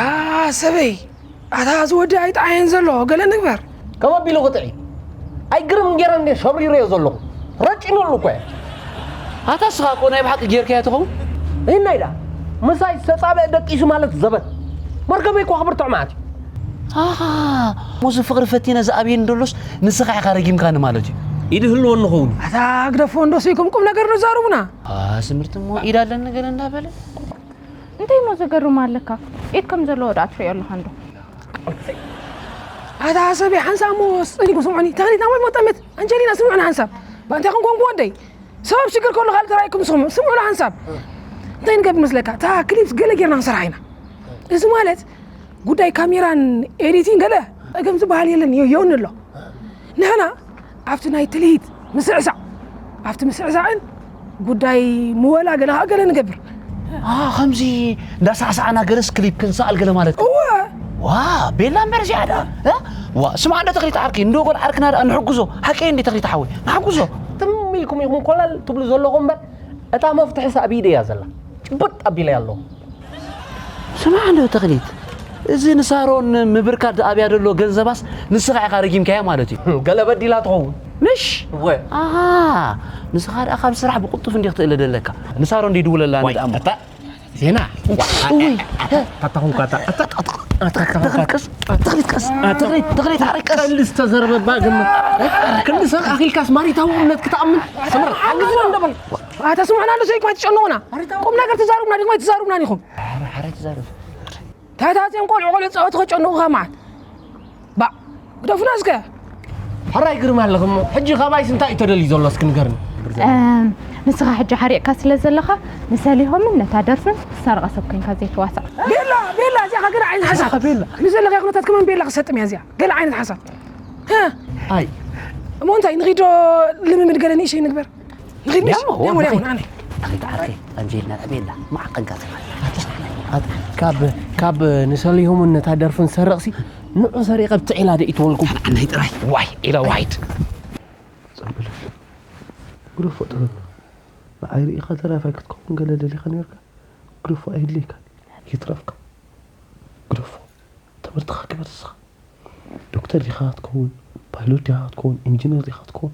ሰበይ፣ ኣታ እዚ ወዲ ኣይጠዓየን ዘሎ፣ ገለ ንግበር። ከም ኣቢሉ ክጥዒ። ኣይግርም ጌረ እንዴ ሰብሪረዮ ዘለኹ። ረጭኑሉ እኮ እየ። ኣታ እስኻ እኮ ናይ ብሓቂ ጌርካዮ ትኸውን? ይህናይ ደኣ። ምሳይ ዝተጻበአ ደቂሱ ማለት ዘበት። መርገመይ እኮ ክብርትዕ ማለት እዩ። ኣኻ፣ ሞዚ ፍቕሪ ፈቲነ ዝኣብየኒ ደሎስ ንስኻ ኢኻ ረጊምካኒ ማለት እዩ። ኢድ ህልወኒ ኸውን። ኣታ ግደፎ እንዶ ስኢኩም ቁም ነገር ንዛረቡና። ኣ፣ ስምርቲ እሞ ኢድ ኣለኒ ገለ እንዳበለ። እንታይ እሞ ዘገርም ኣለካ? ኢድ ከም ዘለዎ ደኣ ትርእዮ ኣለኻ እንዶ። ኣታ ሰበይ ሓንሳብ እሞ ጸኒኩም ስምዑኒ። ተኽሊት ናባይ ሞጠመት። ኣንጀሊና ስምዑኒ ሓንሳብ። ባንታ ይኹን ኮንኩ ወደይ። ሰብ ኣብ ሽግር ከሎ ካልእ ተራእይኩም ስምዑ። ስምዑኒ ሓንሳብ። እንታይ ንገብር መስለካ? እታ ክሊፕስ ገለ ጌርና ክንሰርሓ ኢና። እዚ ማለት ጉዳይ ካሜራን ኤዲቲን ገለ ጸገም ዝበሃል የለን። የ-፣ የውኒ ኣሎ። ንሕና ኣብቲ ናይ ትልሂት ምስዕሳዕ፣ ኣብቲ ምስዕሳዕን ጉዳይ ምወላ ገለ ኸኣ ገለ ንገብር። ኣ፣ ከምዚ እንዳሳዕሳዕና ገለስ ክሊፕ ክንሰኣል ገለ ማለት እዩ። እወ። ዋ፣ ቤላ እምበር እዚኣ ደኣ፣ እ? ዋ ስማዕ እንዶ ተኽሊት ዓርከይ፣ እንዶ ጓል ዓርክና ደኣ ንሕግዞ። ሓቀይ እንዲ ተኽሊት ሓወይ፣ ንሓግዞ። ትም ኢልኩም ኢኹም ኮላል ትብሉ ዘለኹም እምበር፣ እታ መፍትሒ ሳብ ኢደይ እያ ዘላ። ጭብጥ ኣቢለያ ኣለኹ። ስማዕ እንዶ ተኽሊት፣ እዚ ንሳሮን ምብርካት ዝኣብያ ዘሎ ገንዘባስ ንስኻ ኢኻ ረጊምካያ ማለት እዩ። ገለ በዲላ ትኸውን። ምሽ? እወ። ኣሃ፣ ንስኻ ደኣ ካብ ስራሕ ብቕልጡፍ እንዲ ክትእለ ደለካ። ንሳሮን እንዲ ድውለላ ዋይ፣ ንድኣሞ። እታ ዜና። እውይ። ታታ ኹንካ፣ እታ፣ እታ፣ እታ፣ እታ፣ እታ፣ ተኽሊት ቀስ፣ ተኽሊት ቀስ፣ ተኽሊት፣ ተኽሊት ሓረይ ቀስ። ቀንዲ ዝተዘረበባ ግምት። ክንዲ ሰብ ኣኺልካስ ማሪታዊ እምነት ክትኣምን? ስምር፣ ሓግዝና እንደበል። ኣታ ስምዑና ኣሎ፣ ሰይኩም ኣይትጨንቑና። ቁም ነገር ትዛሩብና ዲኹም ኣይትዛሩብና ዲኹም? ሓረ፣ ሓረ ትዛረብ። ታታትዮም ቆልዑ ቆልዑ ጸወት ከጨንቑኻ መዓት። ባ፣ ግደፉና እስከ። ሕራይ ግርማ ኣለኹም። ሕጂ ካባይስ እንታይ እዩ ተደልዩ ዘሎ እስኪ ንገርኒ። እም፣ ንስኻ ሕጂ ሓሪቕካ ስለ ዘለኻ፣ ንሰሊሆምን ነታ ደርፍን ትሰርቓ ሰብ ኮይንካ ዘይትዋሳእ። ቤላ፣ ቤላ፣ እዚኣ ገለ ዓይነት ሓሳብ። ቤላ። ንዘለኻዮ ኩነታት ከማን ቤላ ክሰጥም እያ እዚኣ። ገለ ዓይነት ሓሳብ። ሀ? ኣይ። እሞ እንታይ ንኺዶ ልምምድ ገለ ንእሽተይ ንግበር? ንኺድ ምሽ? ደሞ፣ ደሞ፣ ደሞ፣ ንኺድ። ኣነ። ንኺድ ዓርከይ፣ ኣንጀልና ጥዕሜላ፣ ማዕቐንካ ትማል። ኣት-፣ ካብ፣ ካብ ንሰሊሆምን ነታ ደርፍን ሰርቕሲ፣ ንዑ ሰሪቐ ብትዕ ኢላ ዶ ይትበልኩም? ኣነ ጥራይ። ዋይ፣ ኢለ ዋይድ። ጸብለል። ግደፎ ጥበብ። ንዓይ ርኢኻ ደራፋይ ክትከውን ገለ ደሊኻ ነርካ? ግደፎ ኣየድልየካን። ይትረፍካ። ግደፎ። ትምህርትኻ ግበር እስኻ። ዶክተር ዲኻ ክትከውን፣ ፓይሎት ዲኻ ክትከውን፣ ኢንጂነር ዲኻ ክትከውን፣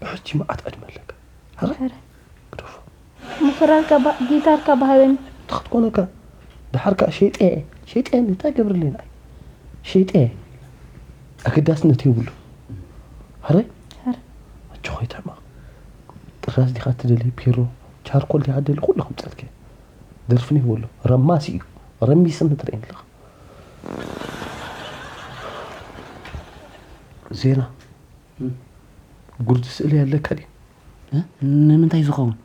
ብሕጂ መዓት ዕድመ ኣለካ። ሕራይ? ሕራይ። ግደፎ። እሞ ክራርካ ባ-፣ ጊታርካ ባሃበኒ። እንታይ ክትኮነካ? ደሓር ከኣ ሸይጠ እየ። ሸይጠ እየ፣ እንታይ ገብርለይ ንዓይ? ሸይጠ እየ። ኣገዳስነት የብሉ። ሕራይ? ሕራይ። ኣጆኻ ይትሕመቕ። ጥራዝ ዲኻ ትደሊ፣ ፔሮ፣ ቻርኮል ዲኻ ትደሊ፣ ኩሉ ከምጸልከ። ደርፍን ይበሎ። ረማሲ እዩ። ረሚስን ትርእየኒ ኣለኻ። ዜና። እም። ጉርዲ ስእሊ ኣለካ ድዩ? እ? ንምንታይ ዝኸውን?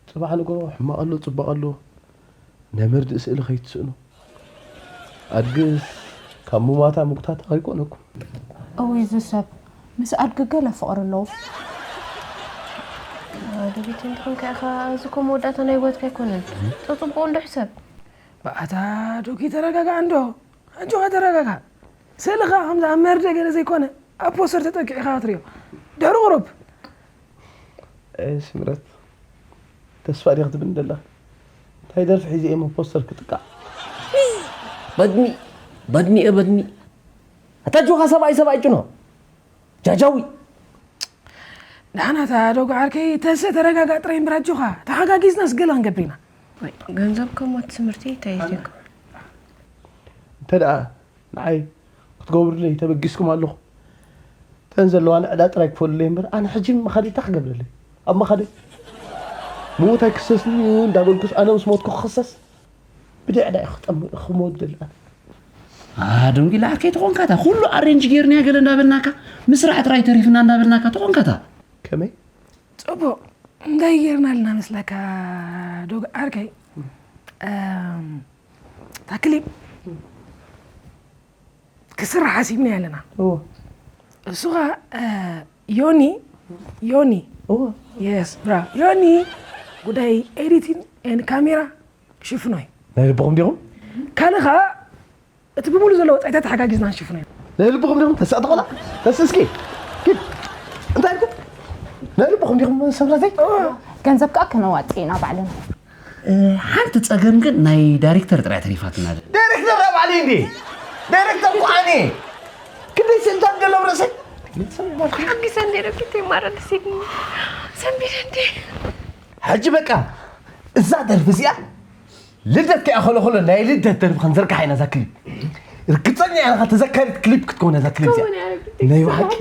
ጽባሕ ንግሆ ሕማቕ ኣሎ፣ ጽቡቕ ኣሎ። ናይ መርድእ ስእሊ ከይትስእኑ። ኣድግስ ካብ ሙማታ ምጉታታ ኣይኮነኩም። እውይ፣ እዚ ሰብ ምስ ኣድጊ ገለ ፍቕሪ ኣለዎ። ደቤት እንተኾንካ ኢኻ፣ እዚ እኮ መወዳእታ ናይ ህይወትካ ኣይኮነን። ተጽብቑ እንዶ ሕሰብ። በኣታ ዶኪ፣ ተረጋጋ እንዶ። ኣጆኻ ተረጋጋ። ስእልኻ ከምዚ ኣብ መርድእ ገለ ዘይኮነ፣ ኣብ ፖስተር ተጠቂዕኻ ትርእዮ። ድሕሪ ቁሩብ። ኣይ ስምረት፣ ተስፋ ዲኻ ትብኒ ደላ? እንታይ ደርፊ ሒዘ እየ ፖስተር ክጥቃዕ? በድኒ፣ በድኒ እየ በድኒ። ኣታ ኣጆኻ ሰብኣይ፣ ሰብኣይ ጭኖ። ጃጃዊ። ደሓናታ ዶጎ ዓርከይ፣ ተሰ ተረጋጋ ጥራይ እምበር ኣጆኻ። ተሓጋጊዝናስ ገለ ክንገብር ኢና። ወይ፣ ገንዘብ ከሞ ትምህርቲ እንታይ ይዜካ? እንተ ደኣ ንዓይ ክትገብሩለይ ተበጊስኩም ኣለኹም። እተን ዘለዋኒ ዕዳ ጥራይ ክፈልለይ እምበር፣ ኣነ ሕጂ መኻደይ እንታይ ክገብረለይ? ኣብ መኻደይ ምዉት ኣይክሰስን እዩ እንዳበልኩስ፣ ኣነ ምስ ሞትኩ ክኽሰስ? ብደይ ዕዳ እየ ክጠም-፣ ክመውት ደሊ ኣነ። አ፣ ደንጊላ ዓርከይ ተኾንካታ። ኩሉ ኣሬንጅ ጌርናያ ገለ እንዳበልናካ፣ ምስራሕ ጥራይ ተሪፍና እንዳበልናካ ተኾንካታ። ከመይ? ጽቡቕ። እንታይ ጌርና ኣለና መስለካ ዶግ ዓርከይ? እም፣ እታ ክሊፕ ክስራሕ ሓሲብና ኣለና። እወ። እሱ ኸኣ፣ እ፣ ዮኒ፣ ዮኒ። እወ። የስ፣ ብራቮ። ዮኒ ጉዳይ ኤዲቲንግ ኤንድ ካሜራ ክሽፍኖ እዩ። ናይ ልብኹም ዲኹም? ካልእ ኸኣ እቲ ብምሉእ ዘሎ ወጻኢታት ተሓጋጊዝና ክንሽፍኖ ኢና። ናይ ልብኹም ዲኹም? ተስእ ተኾላ? ተስእ እስኪ። ኪድ። እንታይ ኢልኩም? ናይ ልብኹም ዲኹም ሰብራተይ? ገንዘብ ከኣ ከነዋጽእ ኢና ባዕልና። እ፣ ሓንቲ ጸገም ግን ናይ ዳይሬክተር ጥራይ ተሪፋትና ኣላ። ዳይሬክተር ኣብ ባዕለይ እንዴ? ዳይሬክተር እኮ ኣነ። ክንደይ ስእልታት ገለ ኣብ ርእሰይ? ሓጊሰ እንዴ ረኪብተይ ማረ ደስ ኢልኒ። ሰንቢደ እንዴ? ሕጂ በቃ እዛ ደርፊ እዚኣ ልደት ከይኣኸለ ከሎ ናይ ልደት ደርፊ ክንዝርግሓ ኢና እዛ ክሊፕ። ርግጸኛ እያ፣ ኢኻ ተዘካሪት ክሊፕ ክትከውን እያ እዛ ክሊፕ እዚኣ። ክትከውን እያ፣ ርግጸኛ። ናይ ብሓቂ።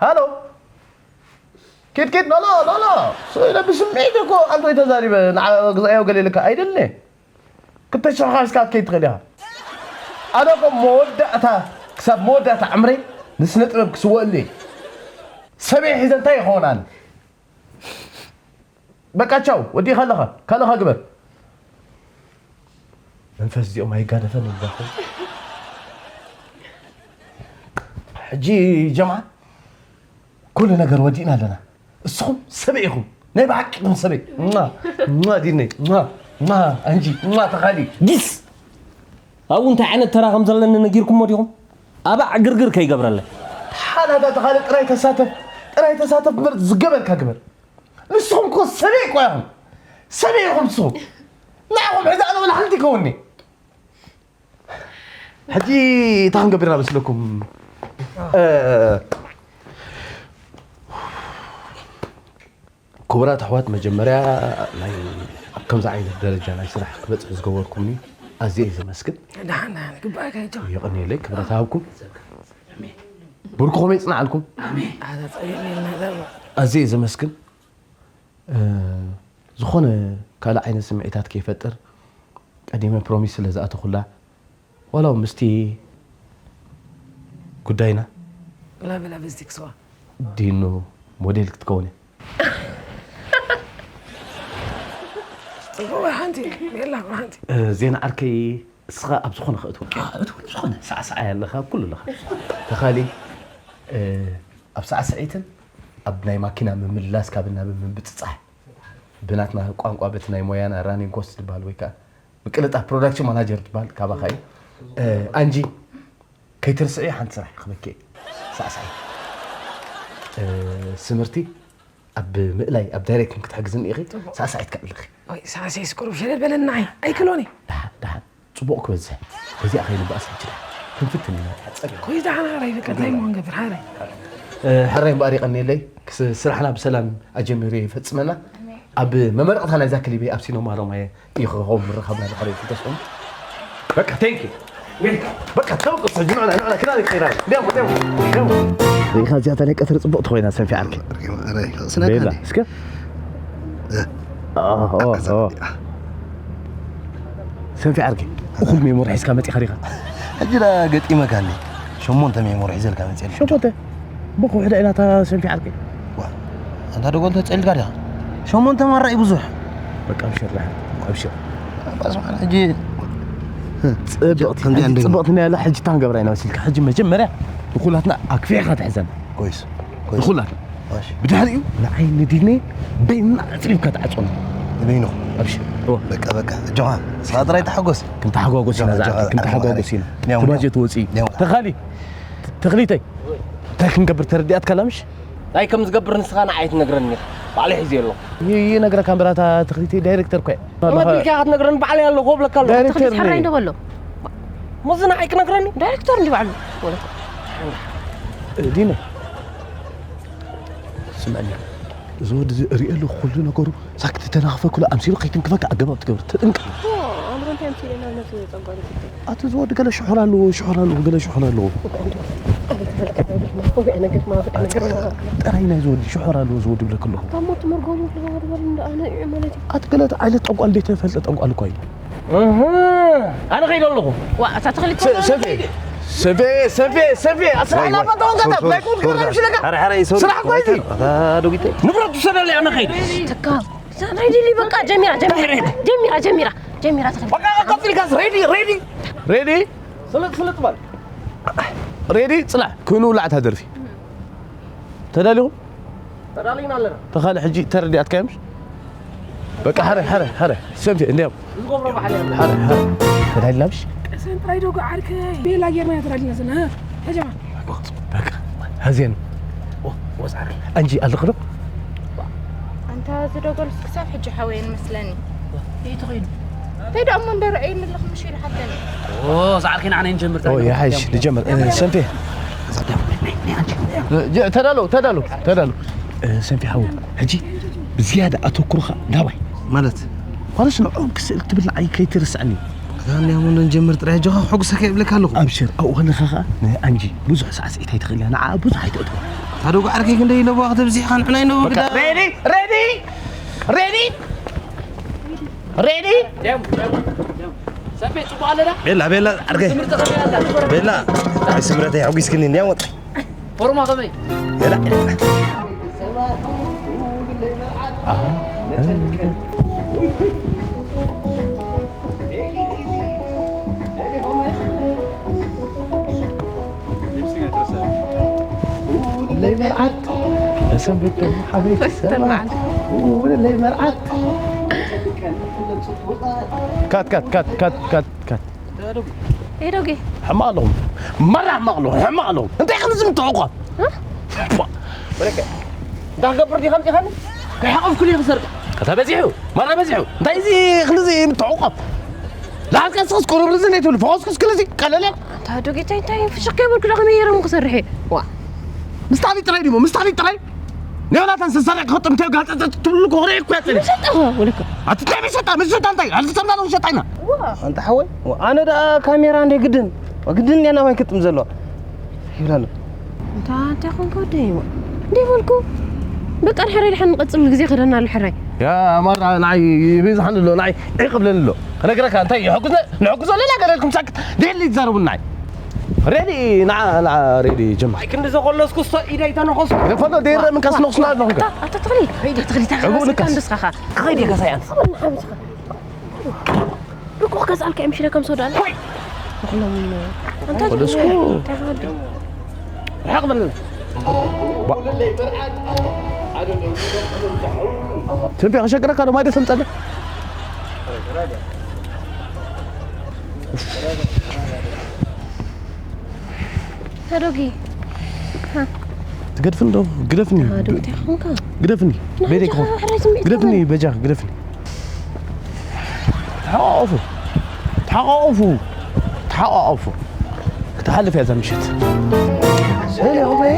ሃሎ። ኪድ ኪድ፣ ኖ፣ ኖ፣ ኖ፣ ኖ። ስኢለ ብስምዒት እኮ ኣንቶይ ተዛሪበ፣ ንዓ ግዛዮ ገለ ኢልካ ኣይደለ። ክልተ ሽሕኻ ሒዝካ ክትከይድ ትኽእል ኢኻ። ኣነ እኮ መወዳእታ፣ ክሳብ መወዳእታ ዕምረይ ንስነ ጥበብ ክስወኣሉ እየ። ሰበይ ሒዘ እንታይ ይኸውን ኣነ? በቃ ቻው፣ ወዲእኻ ኣለኻ፣ ካልእኻ ግበር። መንፈስ እዚኦም ኣይጋደፈን ይባኹ። ሕጂ ጀምዓ፣ ኩሉ ነገር ወዲእና ኣለና። እስኹም ሰበይ ኢኹም። ናይ ብሓቂ ኢኹም ሰበይ። ማ፣ ማ ዲነይ፣ ማ፣ ማ፣ ኣንጂ፣ ማ ተኻሊ። ጊስ! ኣብኡ እንታይ ዓይነት ተራ ከም ዘለኒ ነጊርኩሞ ዲኹም? ኣባዕ ግርግር ከይገብረለይ። ሓላታ ተኻሊ ጥራይ ተሳተፍ፣ ጥራይ ተሳተፍ እምበር ዝገበርካ ግበር። ንስኹም እኮ ሰበይ እኮ ኢኹም። ሰበይ ኢኹም ንስኹም። ንዓኹም ሕዚ ኣነ ወላ ሓንቲ ይከውንኒ። ሕጂ እንታይ ክንገብር ኢና መስለኩም? እ፣ ክቡራት ኣሕዋት፣ መጀመርያ ናይ ኣብ ከምዚ ዓይነት ደረጃ ናይ ስራሕ ክበጽሕ ዝገበርኩምኒ ኣዝየ እየ ዘመስግን። ደሓን፣ ደሓን፣ ግባእካ እዩ፣ ጆ። የቐንየለይ፣ ክብረት ሃብኩም። ብርኩኹም የጽንዓልኩም። ኣታ ጸሊም የልና ዘርባ። ኣዝየ እየ ዘመስግን። እ፣ ዝኾነ ካልእ ዓይነት ስምዒታት ከይፈጥር ቀዲመ ፕሮሚስ ስለ ዝኣተኹላ፣ ዋላ እውን ምስቲ ጉዳይና ብላ፣ ብላ፣ በዚ ትክስዋ። ዲኑ ሞዴል ክትከውን እያ። ጽቡቕ፣ ሓንቲ፣ የላ፣ ሓንቲ። እ፣ ዜና ዓርከይ፣ እስኻ ኣብ ዝኾነ ከእትወካ። ኣዎ፣ እትወ-፣ ዝኾነ። ሳዕሳዓይ ኣለኻ፣ ኣብ ኩሉ ኣለኻ። ተኻሊ፣ እ፣ ኣብ ሳዕስዒትን ኣብ ናይ ማኪና ምምልላስ ካብን ናብን ምብጽጻሕ ብናትና ቋንቋ በቲ ናይ ሞያና ራኒንግ ኮስት ዝበሃል ወይ ከኣ ምቅልጣፍ ፕሮዳክሽን ማናጀር ዝበሃል ካባኻ እዩ። እ፣ ኣንጂ፣ ከይትርስዕዮ ሓንቲ ስራሕ ክህበኪ እየ። ሳዕሳዒት። እ፣ ስምርቲ ኣብ ምእላይ፣ ኣብ ዳይሬክቲንግ ክትሕግዝኒ ኢኺ። ጽቡቕ። ሳዕሳዒት ከዕልኺ። ወይ፣ ሳዕሳዒት ስቁር ሸለል በለና፣ ኣይ፣ ኣይክሎን እየ። ደሓን፣ ደሓን። ጽቡቕ ክበዝሕ። በዚኣ ከይንበኣስ ሕጂ ደሓን። ክንፍትን ኢና፣ ደሓን፣ ጸገም። ኮይዝ ደሓን፣ ኣረ፣ ይበቃ፣ እንታይ እሞ ንገብር፣ ኣረ። እ፣ ሕራይ እምበኣር የቐንየለይ። ክስ-፣ ስራሕና ብሰላም ኣጀሚሩ ይፈጽመና። ኣብ መመረቕታ ናይዛ ክሊበይ ኣብ ሲኖማ ሮማየ እዩ ክኸውን ምርኻብና ድሕሪ ክልተስኦም። በቃ፣ ቴንክ ዩ። በቃ፣ ተወቅስ፣ ሕጂ ንዕና፣ ንዕና፣ ክዳን ይቀይራ። እንዲያው፣ እንዲያው፣ እንዲያው። ሪኢኻ እዚኣ እታ ናይ ቀትሪ ጽብቕቲ ኮይና ሰንፊ ዓርኪ። ሪኢኻ፣ ሪኢኻ፣ ስነካ ቤላ፣ እንዴ? እስከ። እ። ኦ፣ ኦ፣ ኣዛ-፣ ኦ። ሰንፊ ዓርኪ፣ እኹል ሜሞሪ ሒዝካ መጺኻ ዲኻ? ሕጂ ዳ ገጢመካ እንዴ? ሸሞንተ ሜሞሪ ሒዘልካ መጺአ። ሸሞንተ? ብኹ ሕዳ ኢላ እታ ሰንፊ ዓርኪ። ዋ፣ ኣንታ ደጎል ተጸልካ ዲኻ? ሸሞንተ ማራ እዩ ብዙሕ። በቃ ኣብሽር፣ ደሓን፣ ኣብሽር። ኣባ ስብሓን፣ ሕጂ ጽብቕቲ፣ ከምዚኣ ሕጂ እንደ-፣ ጽብቕቲ ናይ ያላ ሕጂ ታን ገብራ ኢና መሲልካ። ሕጂ መጀመርያ ንኹላትና ኣክፊዕካ ትሕዘና። ኮይስ፣ ኮይስ። ንኹላትና። እሺ። ብድሕሪኡ ንዓይ ንዲነይ በይንና ኣጽሪብካ ትዓጽወና። በይኑ። ኣብሽር። እወ። በቃ፣ በቃ። ጆሃ፣ ስኻ ጥራይ ተሓጎስ። ክንተሓጓጎስ ኢና ጆሃ፣ ዝኣክል፣ ጆሃ፣ ክንተሓጓጎስ ኢና። ኒያው፣ እቲ ባጀት ወፂኡ። ኒያው። ተኻሊ፣ ተኽሊተይ። እንታይ ክንገብር ተረዲኣትካ ኣላ ምሽ? እንታይ ከም ዝገብር ንስኻ ንዓይ ትነግረኒ ኢኻ። ባዕለይ ሒዘዮ ኣለኹ። ይ-፣ ይነግረካ እምበር ኣታ ተኽሊተይ ዳይሬክተር እኮ እየ። መት ኢልካ ኢኻ ትነግረኒ፣ ባዕለይ ኣለኹ እብለካ ኣለኹ። ዳይሬክተር ተኽሊት ሕራይ እየ። እንዶ በሎ። መዚ ንዓይ ክነግረኒ? ዳይሬክተር እንዲ ባዕሉ። ወለኮ። እ፣ ዲነ። ስምዐኒ። እዚ ወዲ እዚ እሪኦ ኣለኹ ኩሉ ነገሩ። ሳክት ተናኽፈ ኩሉ ኣምሲሉ ከይትንክፈካ ኣገባብ ትገብር። ተጠንቀቕ። ኦ፣ ኣምሮ እንታይ ኣምሲሉ ናብ ነብሱ ዘጸጓሉ? ኣቲ እዚ ወዲ ገለ ሽሑር ኣለዎ፣ ሽሑር ኣለዎ፣ ገለ ሽሑር ኣለዎ። ጥራይ ናይ እዚ ወዲ ሽሑር ኣለዎ፣ እዚ ወዲ ይብለካ ኣለኹ። ካብ ሞት መርጎሙ ዝወርወር እንዳ ኣነ እዩ ማለት እዩ። ኣቲ ገለ ዓይነት ጠንቋል ዘይተፈልጠ ጠንቋል እኳ እዩ። እህ፣ ኣነ ከይደ ኣለኹ። ዋ፣ እታ ተኽሊ ሰ-፣ ሰፌ፣ ሰፌ፣ ሰፌ፣ ሰፌ፣ ኣስራ ዋይ፣ ዋይ። ኣላባ ተወንከታ፣ ሶሪ፣ ሶሪ፣ ብላይ ቁርጥ ሶሪ፣ ገረም ሽለካ። ሐረ፣ ሐረ፣ ሶሪ። ስራሕ እኮ እዩ። ኣታ ዶጊተይ። ንብረት ትሰደለይ፣ ኣነ ከይደ። ተካ፣ ሬዲ፣ በቃ፣ ጀሚራ፣ ጀሚራ፣ ሬዲ። ጀሚራ፣ ጀሚራ፣ ጀሚራ፣ ተኽሊ። በቃ፣ ቀጽልካስ፣ ሬዲ፣ ሬዲ። ሬዲ? ፍልጥ፣ ፍልጥ በል። ሬዲ፣ ጽናሕ፣ ክንውላዕ እታ ደርፊ። ተዳሊኹም? ተዳሊና ኣለና። ተኻለ ሕጂ ተረዲኣትካዮ ምሽ? በቃ፣ ሐረ፣ ሐረ፣ ሐረ። ሰንፊ፣ እንዲያው። ዝገብሮ ባዕለይ ኣሎ። ሐረ፣ ሐረ። ተዳሊና ምሽ? ቀሰን ጥራይ ዶ ዓርከይ? ቤላ ጌርና ኢና ተዳሊና ዘለና። ሀጀማ። በቃ፣ ሀዜን። ኦ፣ ወጻሪ። ኣንጂ ኣለኽ ዶ? ኣንታ ዝደጎልስ ክሳብ ሕጂ ሓወየን መስለኒ። የይ ተኸይዱ? እንታይ ደኣ እሞ እንደረኣየኒ ኣለኹ ምሽ ኢሉ ሓተኒ። ኦ፣ ዛዕርኪ ንዓና ንጀምር ኦ፣ ጥራይ። ይሓይሽ፣ ንጀምር። እ፣ ሰንፌ። እ፣ ጀ-፣ ተዳሎ፣ ተዳሎ፣ ተዳሎ። እ፣ ሰንፌ ሓው፣ ሕጂ ብዝያዳ ኣተኩርኻ ናባይ። ማለት? ማለት ንዕኦም ክስእል ትብል ንዓይ ከይትርስዕኒ። እዛ እንዲያ እሞ ንጀምር ጥራይ፣ ኣጆኻ፣ ሕጉሰካ ይብለካ ኣለኹ። ኣብሽር፣ ኣብኡ ከለኻ ኸኣ ንኣንጂ ብዙሕ ሳዕስዒት ኣይትኽእል እያ፣ ንዓኣ ብዙሕ ኣይተእትዋ። ታደጉ ዓርከይ ክንደይ ኢለዋ ከተብዚሕኻ ንዕና ኢለዋ በቃ፣ ግዳ። ሬዲ፣ ሬዲ፣ ሬዲ፣ ሬዲ። ሰንፌ፣ ጽቡቕ ኣለና? ቤላ፣ ቤላ፣ ዓርከይ። ትምህርቲ ከመይ ኣላ? ቤላ፣ ኣይ ስምረተይ፣ ሓጒስክኒ፣ እንዲያ ወጣ። ፎርማ ከመይ? ቤላ። ኣሃ። ለይ መርዓት፣ ለሰንበት ደሞ ሓበይቲ ሰባት። ውለለይ መርዓት። ካት ካት ካት ካት ካት ካት። ኤዶጌ። ሕማቕ ኣለኹም። መራ ሕማቕ ኣለኹም። ሕማቕ ኣለኹም። እንታይ ከም ዝምትዑ እኳ። እ? ወለከ። እንታይ ክገብር ዲኻ ኣምፂኻኒ? ከይሓቆፍኩ እየ ክሰርቅ። ከታ በዚሑ። መራ በዚሑ። እንታይ እዚ ክንዚ ምትዑ እኳ። ላሃትካ ስኽስ ቁርብርዚ ነይትብሉ። ፈኸስኩስ ክልዚ ቀለለ። ኣታ ዶ ጌታይ እንታይ ፍሽኽ ከይበልኩ ዶ ከመይ ገይሮም ክሰርሕ እየ? ዋ። ምስታኒ ጥራይ ድሞ? ምስታኒ ጥራይ? ኔዮናታን ዝሰርሕ ክጥም ተጋጸጸ ትብሉ ክኾነ እኮ ያጽን። መሸጣ ወለከ። ኣቲ እንታይ መሸጣ? መሸጣ እንታይ? ኣልተሰምና ነው መሸጣ ኢና። ዋ። ኣንታ ሓወይ፣ ኣነ ደኣ ካሜራ እንደ ግድን፣ ግድን እያ ናባይ ክጥም ዘሎ። ይብላሉ። እንታ እንታይ ኮንካ ወደይ? እንደ በልኩ። በቃ፣ ንሕራይ ድሓን ንቐጽል ግዜ ክደና ኣሎ ሕራይ። ያ ማራ ንዓይ ይብዝሓኒ ኣሎ፣ ንዓይ ዒቕ ብለኒ ኣሎ። ክነግረካ እንታይ ይሕጉዝ ንሕጉዞ ኣለና ገለ ኢልኩም ሳክት ደሊ ይዛረቡ ንዓይ። ሬዲ ንዓ ንዓ ሬዲ ጀምር። ኣይ ክንዲ ዘኾለስኩ ስቶ ኢደይ ተነኸስኩ። ገፈሎ ደይረ ምንካስ ነኽስና ኣለኹ። ኣታ ኣታ ተኽሊ ኣታ ተኽሊ እታ ሕቡእ ንካስ። ንስኻኻ። ከኸይድ እየ ገዛይ ኣንተ። ብቁ ክገዝኣልካ እዮም ሽለ ከም ሶዳ ኣለ። ሆይ! ንኹሎም እንታይ ወደስኩ። እንታይ ክወዲ? ርሓቕ በለና። ባ- ትንፊ ከሸግረካ ዶ ማይ ደሰምጠለ? ተዶጊ። ትገድፍን ዶ? ግደፍኒ። ተዶጊ እንታይ ኾንካ? ግደፍኒ። ቤተይ ክኾን። ግደፍኒ በጃ ግደፍኒ። ተሓቋቐፉ። ተሓቋቐፉ። ተሓቋቐፉ። ክትሓልፍ እያ እዛ ምሸት። ሰላመይ።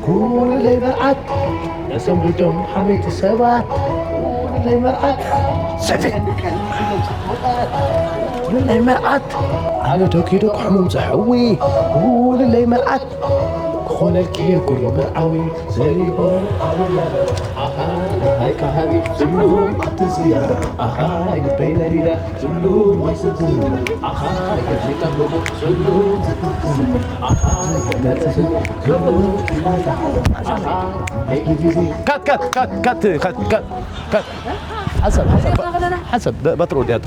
ኩለይ መርዓት ነሰንብዶም ሓመይቲ ሰባት። ኩለይ መርዓት ሰፊ። ኩለይ መርዓት ኣነ ዶኪዶ ክሕሙም ዘሕዊ። ኩለይ መርዓት ክኾነልኪ እየ ኩሉ መርዓዊ። ዘሊቦ ኣበላ ኣኻ ሃይካ ሃቢ ዝብሉ ኣብቲ ዝያዳ ኣኻ ልበይ ነዲዳ ዝብሉ ወይ ዝብሉ ኣኻ ይጠብቁ ዝብሉ ኣኻ ይመልሱ ዝብሉ ኣኻ ካት ካት ካት ካት ካት ካት ካት። ሓሳብ ሓሳብ ሓሳብ በትሮ ዲያቶ።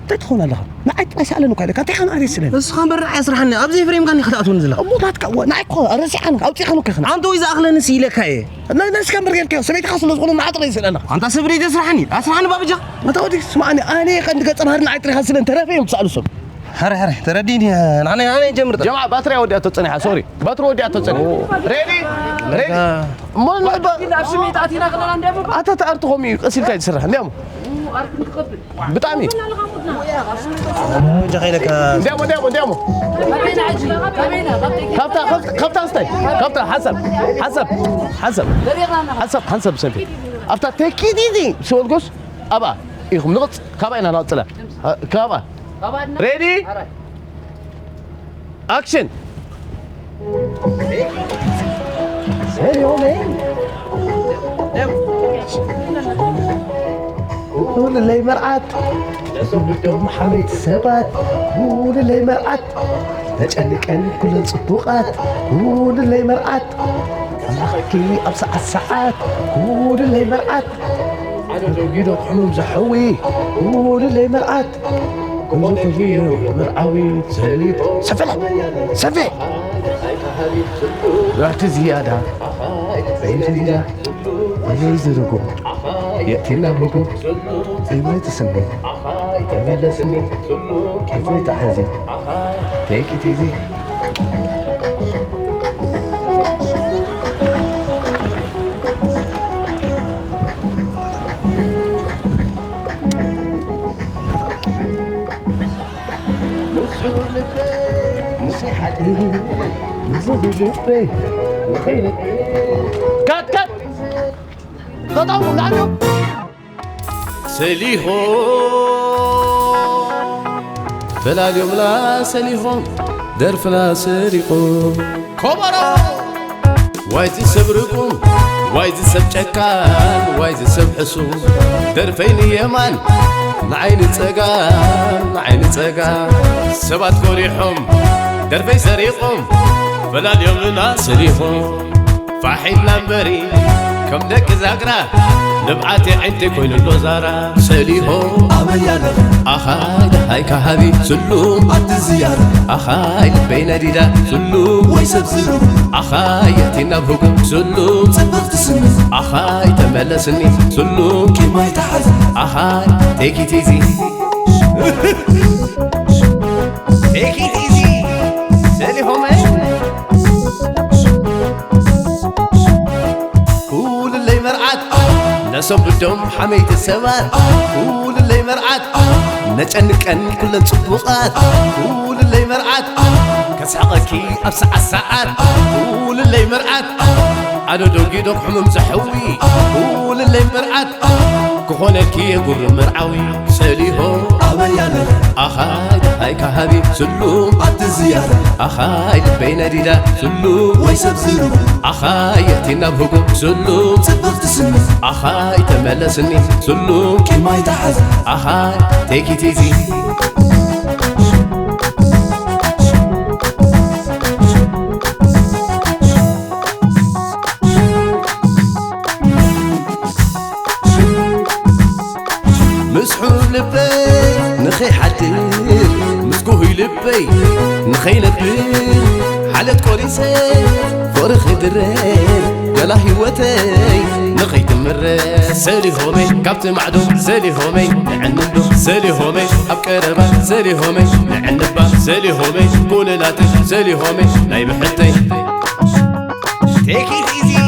እንታይ ትኸውን ኣለኻ? ንዓይ ጥራይ ስኣለኒ እኳ ኢለካ፣ እንታይ ከ ንዓይ ስእለኒ? ንስኻ እምበር ንዓይ ኣስርሓኒ፣ ኣብዚ ኤፍሬም ጋር ዲኻ ትኣትወኒ ዘለኻ? እሞ ናትካ፣ እወ፣ ንዓይ እኮ ረሲዓኒ፣ ኣውፂኻኒ እኮ ኢኻ። ኣንተ ወይ ዝኣኽለኒ ስኢለካ እየ። ን-፣ ንስኻ እምበር ጌርካዮ፣ ሰበይትኻ ስለ ዝኾነ ንዓ ጥራይ ስእለና። ኣንታ ስብሪ ተስርሓኒ፣ ኣስርሓኒ ባብጃ። ኣታ ወዲ፣ ስምዓኒ፣ ኣነ ቀንዲ ገጸ ባህሪ ንዓይ ጥራይ ስእለኒ፣ ተረፈ እዮም ዝሰኣሉ ሰብ። ሕረ፣ ሕረ፣ ተረዲኒ፣ ንዓና፣ ንዓና ይጀምር። ጀማዓ፣ ባትሪ ወዲኣቶ ጸኒሓ፣ ሶሪ። ባትሪ ወዲኣቶ ጸኒሓ። ሬዲ? ሬዲ? እሞ ንዕባ-፣ ኢላ ኣብ ስሜት ኣቲና ከለና እንዲያ ምባ። ኣታ ተኣርቲ ከምኡ እዩ፣ ቀስ ኢልካ እዩ ዝስራሕ። እንዲያሞ። ኣርክ ንክቐብል። ብጣዕሚ። እንዲያሞ፣ እንዲያሞ፣ እንዲያሞ። ካብታ፣ ካብታ፣ ካብታ ስታይ። ካብታ፣ ሓንሳብ፣ ሓንሳብ፣ ሓንሳብ። ሓንሳብ፣ ሓንሳብ ሰልፊ። ኣብታ take it easy ዝበልኩስ ኣብኣ ኢኹም ንቕጽ-፣ ካብኣ ኢና ንቐጽላ። ካብኣ። ሬዲ? ኣክሽን። ሰሊሆመይ ኩልለይ መርዓት ነዞም ብዶም ሓመይቲ ሰባት ኩልለይ መርዓት ተጨንቀን ኩለን ጽቡቓት ኩልለይ መርዓት ኣምላኸኪ ኣብ ሰዓት ሰዓት ኩልለይ መርዓት ኣነ ደጊዶ ሕሙም ዘሕዊ ኩልለይ መርዓት ሰፈለ ሰፈ ራሕቲ ዝያዳ በይቱ ዲዳ በይዝርጎ የእቲና ምግብ ዘይማይ ትስኒ ተመለስኒ ኬፍ ተሓዚ ቴኪቲዚ ካት ካት ጠጠው ንዓሉ ሰሊሆ ፈላልዮምና ሰሊሆም ደርፍና ሰሪቆ ኮበሮ ዋይ ዝሰብርኩም ዋይ ዝሰብ ጨካን ዋይ ዝሰብ ሕሱም ደርፈይ ንየማን ንዓይ ንጸጋም ንዓይ ንጸጋም ሰባት ጎሪሖም ደርፈይ ሰሪቖም ፈላልዮምና ሰሊኾም ፋሒልና እምበሪ ከም ደቂ ዛግራ ንብዓት የዒንተይ ኮይኑ ኣሎ ዛራ ሰሊሆ ኣበይ ኣለኺ ኣኻይ ደሃይ ካሃቢ ስሉም ኣቲ ዝያራ ኣኻይ ልበይ ነዲዳ ስሉም ወይ ሰብ ዝሉም ኣኻይ የእቲ ናብ ህጉም ስሉም ጽብቕቲ ስኒ ኣኻይ ተመለስኒ ስሉም ቂማይ ተሓዝ ኣኻይ take it easy take it easy ሰሊሆመይ ኩልለይ መርዓት ነሰንብዶም ሓመይቲ ሰባት ኩልለይ መርዓት ነጨንቀን ኩለን ጽቡቓት ኩልለይ መርዓት ከስሕቐኪ ኣብ ሰዓት ሰዓት ኩልለይ መርዓት ኣነ ዶጊዶ ሕሙም ዘሕዊ ኩልለይ መርዓት ክኾነኪ የጉሪ መርዓዊ ሰሊሆ ኣበይ ኣለኺ ኣኻይ ደሃይ ካሃቢ ስሉም ኣቲ ዝያራ ኣኻይ ልበይ ነዲዳ ስሉም ወይ ሰብ ዝሉም ኣኻይ የእቲ ናብ ህጉም ስሉም ጽብቕቲ ስኒ ኣኻይ ተመለስኒ ስሉም ቂማይ ተሓዝ ኣኻይ take it easy ምስሑ ልበይ ንኸይሓድር ምስ ጉሁይ ልበይ ንኸይነብር ሓለት ቆሪሰ ፍቕሪ ኽድረር ገላ ህይወተይ ንኸይትምረ ሰሊሆመይ ካብቲ ማዕዶ ሰሊሆመይ ንዕንዶ ሰሊሆመይ ኣብ ቀረባ ሰሊሆመይ ንዕንባ ሰሊሆመይ ኩነናተይ ሰሊሆመይ ናይ ብሕተይ Take it easy.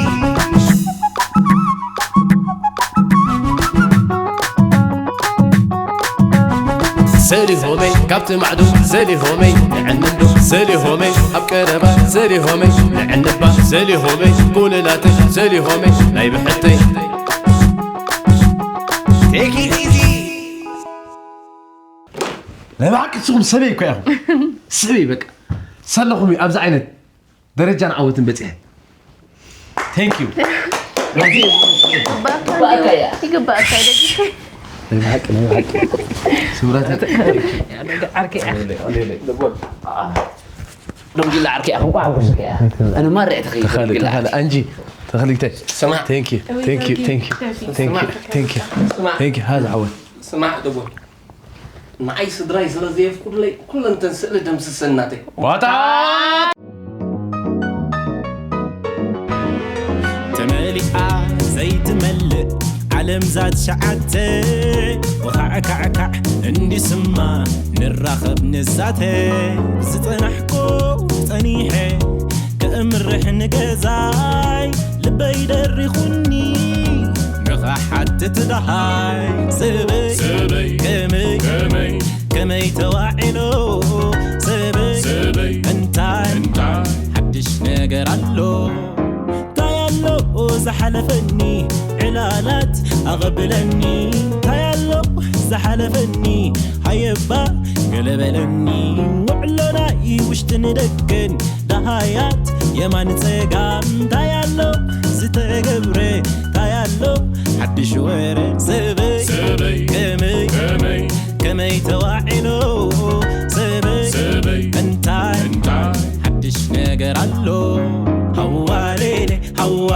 ሰሊሆመይ ካብቲ ማዕዶ ሰሊሆመይ ንዕንዶ ሰሊሆመይ ኣብ ቀረባ ሰሊሆመይ ንዕንባ ሰሊሆመይ ኩነናተይ ሰሊሆመይ ናይ ብሕተይ Take it easy. ናይ ብሓቂ ንስኹም ሰበይ እኮ ኢኹም። ስበይ በቃ ሰለኹም እዩ ኣብዚ ዓይነት ደረጃን ዓወትን በፂሐ። Thank you። ይግባእካ እዩ ደጊ ናይ ብሓቂ ናይ ብሓቂ ስምራት ደንጊላ ዓርከይ ኣኽንቋ ሓጎስካ እያ። ኣነ ማር ርዕቲ ኸይድ ተኻለ ደንጊላ ተኻለ ዓርከይ። ኣንጂ ተኽሊተ ስማዕ። Thank you thank you thank you thank you thank you ስማዕ። thank you ሃዛ ዓወት ስማዕ ደጎል ንዓይ ስድራይ ስለ ዘየፍቅዱለይ ኩለንተን ስእሊ ደምስሰናተይ ዋጣ ተመሊኣ ዘይትመልእ ዓለም ዛት ሸዓተ ወኻዕካዕካዕ እንዲስማ ንራኸብ ንዛተ ዝጸናሕኮ ጸኒሐ ከእምርሕ ንገዛይ ልበይ ደሪኹኒ ንኻሓትት ደሃይ ሰበይ ከመይ ከመይ ተዋዒሎ ሰበይ እንታይ ሓድሽ ነገር ኣሎ እንታይ ኣሎ ዝሓለፈኒ ዕላላት ኣቐብለኒ እንታይ ኣሎ ዝሓለፈኒ ሃየባ ገለበለኒ ውዕሎናይ ውሽጥን ደገን ደሃያት የማን ጸጋም እንታይ ኣሎ ዝተገብረ እንታይ ኣሎ ሓድሽ ወረ ሰበይ ከመይ ከመይ ተዋዒሎ ሰበይ እንታይ ሓድሽ ነገር ኣሎ ሃዋሌሌ ሃዋ